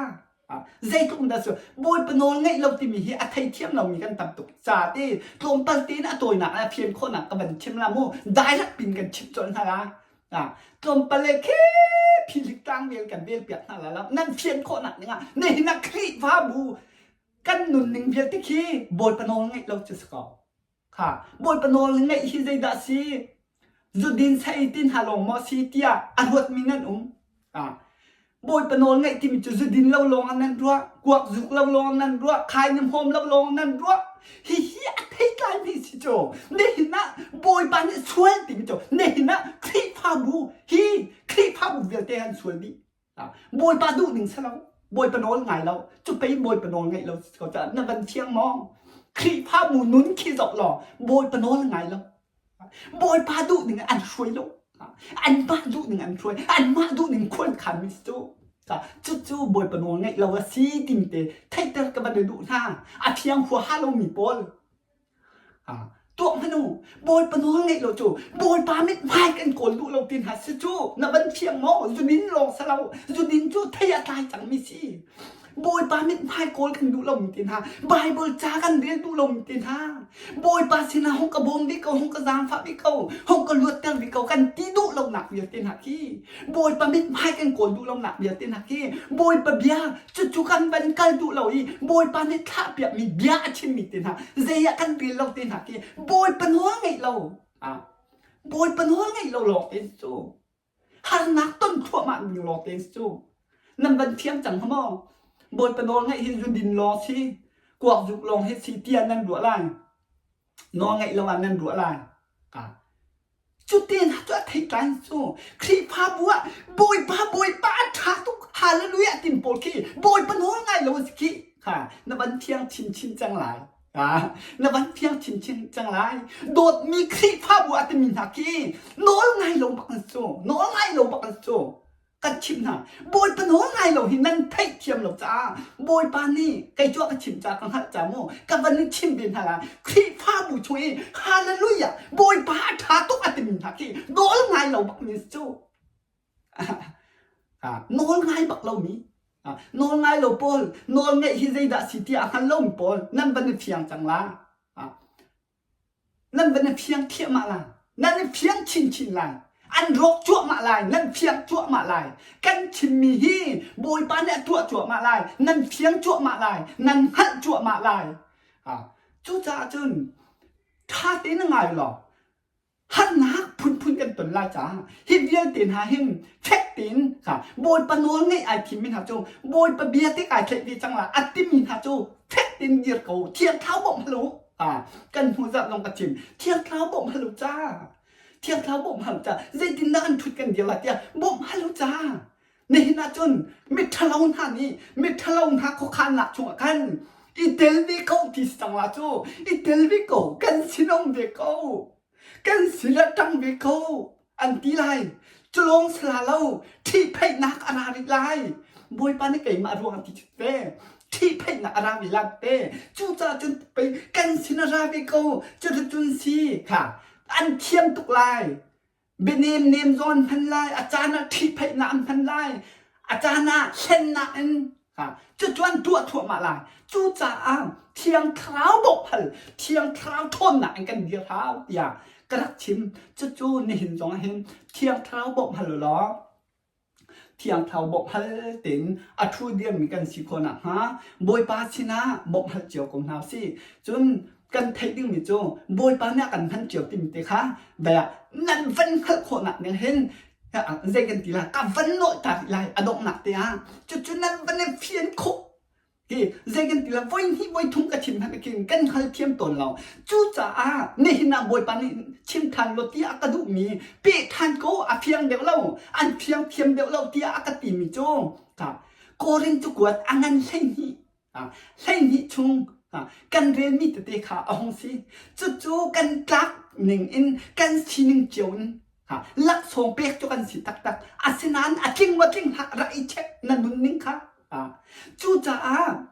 Zeitluk in dah cu Bawipa nawl ngaih lo timi hi a theithiam lomi kan tam tuk ca te tlawmpal tein a tawinak le a fian khawhnak ka van chim la mu direct pin kan chim colh hna la tlawmpal le khi phihlik tlang vel kan vel piak hna la lo nan fian khawhnak dingah nihin ah Khrihfabu kan nunning vialte khi Bawipa nawl ngaih lo cu si ko Kha Bawipa nawl ngaih hi zeidah si? Zudin saei ti hna lawng maw si tiah a ruatmi nan um. Ah, Bawipa nawl ngaih timi cu zudin lo lawng ah nan ruah, kuak zuk lo lawng ah nan ruah, khai na hmawm lo lawng ah nan ruah. Hihi a theitlaimi si cu. Nihin ah Bawipa nih sual timi cu nihin ah Khrihfabu hi Khrihfabu vialte an sual dih. Bawipa duh ning si lo. Bawipa nawl ngai lo. Cu pei Bawipa nawl ngaih lo ko caah na van thiang maw? Khrihfabu nun khi zoh law Bawipa nawl ngai lo. Bawipa duh ning an hruai lo. Anmah duh ning an hruai. Anmah duh ning khuan khan mi si cu. Cucu Bawipa nawl ngaih lo a si timi te theihter ka van i duh hna. A thiang huaha lomi pawl. Tuah hmanh u, Bawipa nawl ngeih lo cu Bawipa mithmai kan kawl duh lo ti hna si cu na van fiang maw? Zudin lawng si lo, zudin cu thei a tlai cangmi si. Bawipa mithmai kawl kan duh lomi ti hna, Bible ca kan rel duh lomi ti hna, Bawipa sinah hung ka bawm ve ko, hung ka zaangfah ve ko, hung ka luatter ve ko kan ti duh lonak vialte hna khi Bawipa mithmai kan kawl duh lonak vialte hna khi Bawipa bia cucu kan van kal duh lo i Bawipa nih thlahpiakmi bia a chimmi te hna zei ah kan rel lo te hna khi Bawipa nawl ngeih lo ah Bawipa nawl ngeih lo lawng te cu. Harnak ton thluahmah ding lawng te cu. Nan van fiang cang hnga maw? Bawipa nawl ngaih hi zudin lawng si, kuak zuk lawng hi si tiah nan ruah lai. Nawl ngaih lo ah nan ruah lai. Cu te hna cu a theitlai cu Khrihfabu ah Bawipa Bawipa a ṭha tuk hallelujah tin pawl khi Bawipa nawl ngai lo a si khi kha na van thiang chinchin cang lai. Na van thiang chinchin cang lai. Dawtmi Khrihfabu ah timi hna khi nawl ngai lo bak an cu. Nawl ngai lo bak an cu. Kan chimh hna. Bawipa nawl ngai lo hi nan theihthiam lo caah Bawipa nih kei cu a ka chimh caah ka hngalh ca mu ka van in chim ve hna lai. Khrihfabu chung i hallelujah Bawipa a ṭha tuk a timi hna khi nawl ngai lo bak mi cu. Nawl ngai bak lomi nawl ngai lo pawl nawl ngeih hi zeidah si tiah a hngal lomi pawl nan van i fiang cang la. Nan van i fiang thliahmah lai. Nan i fiang chinchin lai. An rawk cuahmah lai. Nan fiang cuahmah lai. Kan chimmi hi Bawipa nih a tuah cuahmah lai. Nan fiang cuahmah lai. Nan hngalh cuahmah lai. Cucaah cun ṭha tein ngai law harnak phunphun kan ton lai caah hi vialte hna hin fek tein kha Bawipa nawl ngeih ai thimmi hna cu Bawipa bia te kai tlaih ve cang la a timi hna cu fek tein dir ko Thiang Thlarau bawmh hal u kan hnu zarh zong ka chim Thiang Thlarau bawmh hal u ca Thiang Thlarau bawmh hal u ca zeitindah kan ṭhut kan dir lai tiah bawmh hal u ca Nihin ahcun miṭhalo hna nih miṭhalo hna khuakhannak chungah khan i tel ve ko ti si cang la cu i tel ve ko kan sinum ve ko kan sin ah ṭang ve ko an ti lai cu lawng si la lo ṭhihphaihnak a ra rih lai Bawipa nih keimah ruang ti ve ṭhihphaihnak a ra ve lai te cucaah cun pei kan sin a ra ve ko cuticun si kha an thiam tuk lai Bianem nem zong an hman lai, a caan ah ṭhihphaihnak an hman lai, a caan ah hlennak in cucu an tuah thluahmah lai. Cucaah Thiang Thlarau bawmh hal, Thiang Thlarau ṭhawnnak in kan dir hau tiah ka rak chim. Cucu nihin zong ah hin Thiang Thlarau bawmh hal ulaw Thiang Thlarau bawmh hal tein a ṭhu dirmi kan si khawh nakhnga Bawipa sinah bawmh hal cio ko hna usih. Cun kan theih dingmi cu Bawipa nih a kan hman cio timi te kha dai nan van hngalh khawhnak ning hin zei kan ti lai ka van nawlh ta rih lai a donghnak te ah cucu nan van i fian khawh Hi zei kan ti la voi hnih voi thum ka chim hmanh khin kan hngal thiam tawn lo. Cucaah nihin ah Bawipa nih chim than law tiah a ka duhmi peh than ko a fiang deuh lo an fiang thiam deuh lo tiah a ka timi cu ka Korin cakuat a ngan 12 12 chung kan relmi tete kha a hung si. Cucu kan tlak ning in kan sining cio in laksawng pek cu kan si taktak. Asinain a tling maw tling hlah rak i check na nun ning kha. Cucaah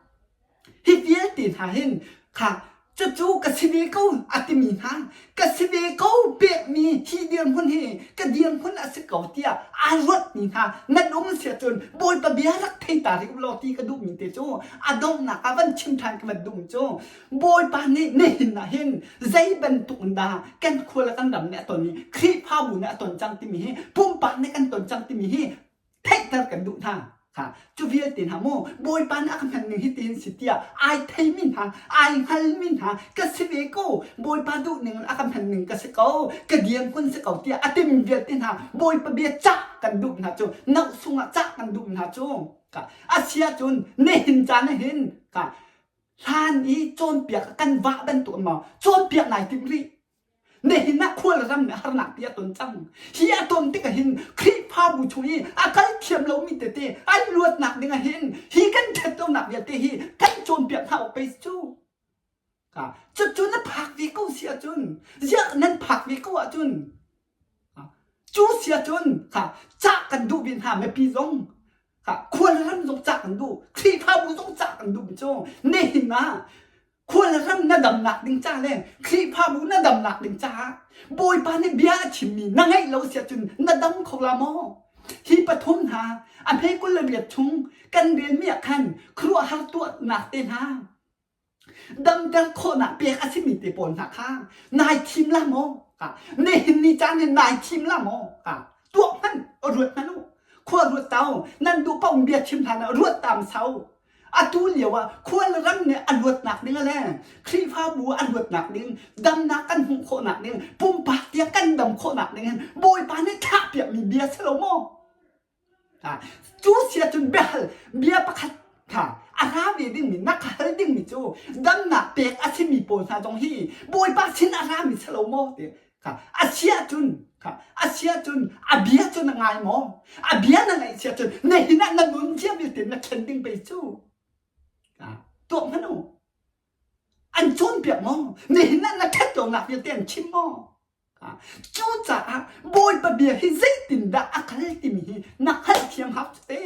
hi vialte hna hin kha cucu ka si ve ko a timi hna ka si ve ko pekmi hi dirhmun hi ka dirhmun a si ko tiah aa ruatmi hna nan um si ahcun Bawipa bia rak thei ta rih u law ti ka duhmi te cu a donghnak ah van chim ṭhan ka van duhmi cu Bawipa nih nihin ah hin zei bantuk in dah kan khua le kan ram nih a ton i Khrihfabu nih a ton cang timi hi pumpak nih kan ton cang timi hi theihter kan duh hna kha cu vialte hna mu Bawipa nih a ka hman ning hi tiin si tiah ai theimi hna ai hngalmi hna ka si ve ko Bawipa duh ning in a ka hman ning ka si ko ka dirhmun si ko tiah a timi vialte hna Bawipa bia cah kan duh hna cu noh sungah cah kan duh hna cu ka a si ahcun nihin caan ah hin ka hlan i cawnpiak kan vah bantuk maw cawnpiak nai timh rih Nihin ah khual ram nih harnak pi a ton cang. Hi a ton tik ahhin Khrihfabu chung i a kal thiam lomi tete an luatnak ding ahhin hi kan ṭhat lonak vialte hi kan cawnpiak hna awk pei cu. Cucu na phak ve ko si ahcun ziah nan phak ve ko ahcun cu si ahcun cah kan duh ve hna mipi zong khual ram zong cah kan duh Khrihfabu zong cah kan duh cu nihin ah Khualram na damnak ding ca le Khrihfabu na damnak ding caah Bawipa nih bia a chimmi na ngeih lo si ahcun na dam kho la maw? Hi pathum hna a hme 28 chung kan relmi ah khan khuaruahhar tuahnak te hna damter khawhnak pek a simi te pawl hna kha nai thim la maw? Nihin ni caan hin nai thim la maw? Tuah hmanh ruat hmanh u. Khua ruat tau nan duh paoh bia chim hlan ah ruat tam sau. Atu lio ah khualram nih a luatnak ding le Khrihfabu a luatnak ding, damnak kan hmuh khawhnak ding, pumpak tiang kan dam khawhnak ding hin Bawipa nih thlah. piakmi bia si lo maw? Cu si ahcun biahal bia pakhat kha a ra ve dingmi na ka hal dingmi cu damnak pek a simi pawl hna zong hi Bawipa sin a rami si lo maw ti kha a si ahcun kha a si ahcun a bia cu na ngai maw? A bia na ngaih si ahcun na hin ah na nun cia vialte na thlen ding pei cu. Tuak hmanh u. An cawnpiak maw? Nihin ah na ṭhat lonak vialte an chim maw? Cucaah Bawipa bia hi zeitindah a kal timi hi na hngalhthiam hau cu te.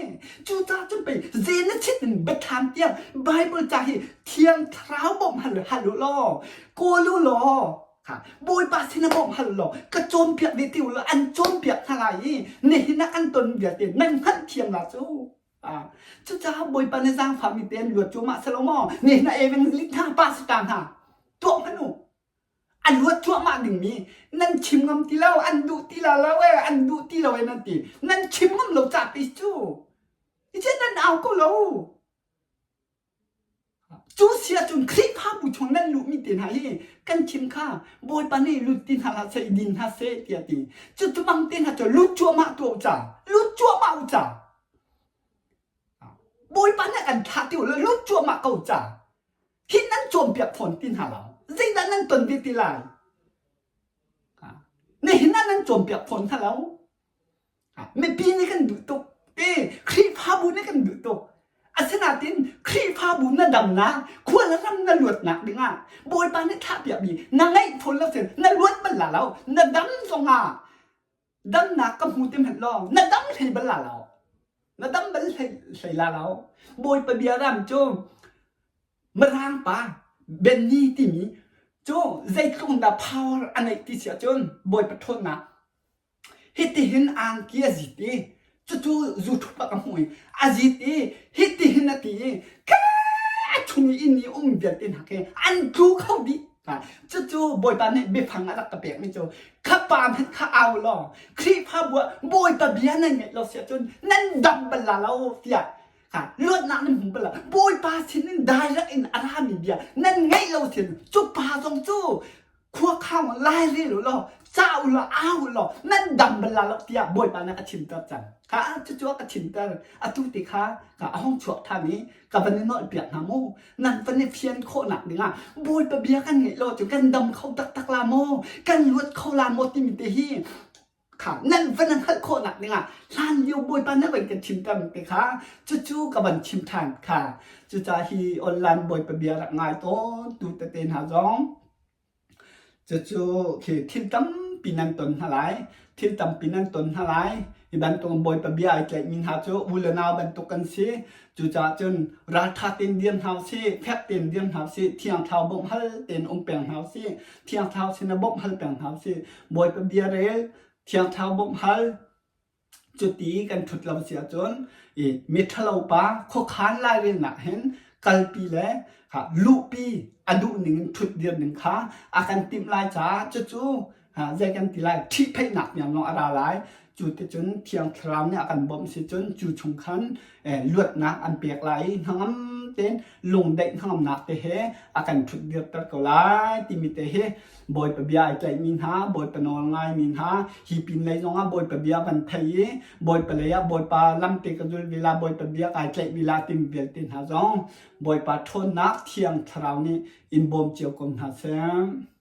Cucaah cun pei Genesis in biathlam tiang Bible ca hi Thiang Thlarau bawmh hal, hal u law, kawl u law, ha, Bawipa sin ah bawmh hal law, ka cawnpiak ve ti u law an cawnpiak hna lai i nihin ah kan ton vialte nan hngalhthiam la cu. Ah, cucaah Bawipa nih zaangfahmi te an luat cuahmah si lo maw? Nihin ah evangelist hna, pastor hna, tuah hmanh u. A luat cuahmah dingmi nan chim ngam ti lo, an duh ti la lo e, an duh ti lo e nan ti. Nan chim ngam lo ca pi cu. Ice nan au ko lo. Cu si ahcun Khrihfabu chung nan luhmi te hna hi kan chim kha Bawipa nih lut ti hna hlah seh, i din hna seh tiah ti. Cu cu bang te hna cu lut cuahmah tuah u ca. Lut cuahmah u ca. Bawipa nih a kan thlah ti u law lut cuahmah ko ca. Hi nan cawnpiak fawn ti hna lo. Zeidah nan ton ve ti lai? Nihin ah nan cawnpiak fawn hna lo. Mipi nih kan duh tuk. E, Khrihfabu nih kan duh tuk. Asinain Khrihfabu na damnak, khua le ram na luatnak dingah Bawipa nih thlahpiakmi na ngeih fawn lo sin na luat bal la lo, na dam zongah damnak ka hmu ti hmanh law na dam hlei bal la lo. Na dam bal hlei, hlei la lo. Bawipa bia ram cu Mirang pa Benny timi cu zeitluk in dah power a neih ti si ahcun Bawipa ṭhawnnak hitihin angki a zit i cucu zu ṭhup ah ka hmuh i a zit i hitihin a ti i ka chung i inn i um vialte hna khi an tlu kho dih. Cucu Bawipa nih biafang a rak ka pekmi cu kha pa hmanh kha au law Khrihfabu ah Bawipa bia nan ngaih lo si ahcun nan dam bal la lo tiah luatnak nan hmu bal lo. Bawipa sinin direct in a rami bia nan ngaih lo sin cu pa zong cu khua khang lai rel u law ca u law au u law nan dam bal la lo tiah Bawipa nih a chimter cang. Kha cucu a ka chimter. Atu ti kha ka a hung chuak ṭhan i ka van i nolhpiak hna mu. Nan van i fian khawhnak dingah Bawipa bia kan ngeih lo cu kan dam kho taktak la maw? Kan luat kho la maw timi te hi kha nan van hngalh khawhnak dingah hlan lio Bawipa na van kan chimter te kha cucu ka van chim ṭhan kha. Cucaah hi online Bawipa bia rak ngai tawn tu tete hna zong Cucu khi thil tampi nan ton hna lai. Thil tampi nan ton hna lai. Hi bantuk Bawipa bia ai tlaihmi hna cu u le nau bantuk kan si. Cucaah cun ralṭha tein dir hna usih, fek tein dir hna usih, Thiang Thlarau bawmh hal tein um peng hna usih, Thiang Thlarau sinah bawmh hal peng hna usih. Bawipa bia rel, Thiang Thlarau bawmh hal, Cuti kan ṭhut lo si ahcun i miṭhalo pa khuakhan lairelnak hin kalpi le luhpi a duh ning in ṭhut dir ning kha a kan timh lai caah cucu zei kan ti lai ṭhihphaihnak tiang zong a ra lai. Cu ticun Thiang Thlarau nih a kan bawmh si cun cu chung khan luatnak an pek lai i hnangam tein lungdaih hnangamnak te he a kan ṭhut dirter ko lai timi te hi Bawipa bia ai tlaihmi hna, Bawipa nawl ngaimi hna, hi pin lei zongah Bawipa bia van thei i Bawipa lei ah Bawipa lamte ka zul vila, Bawipa bia kai tlaih vila timi vialte hna zong Bawipa ṭhawnnak Thiang Thlarau nih in bawm cio ko hna seh.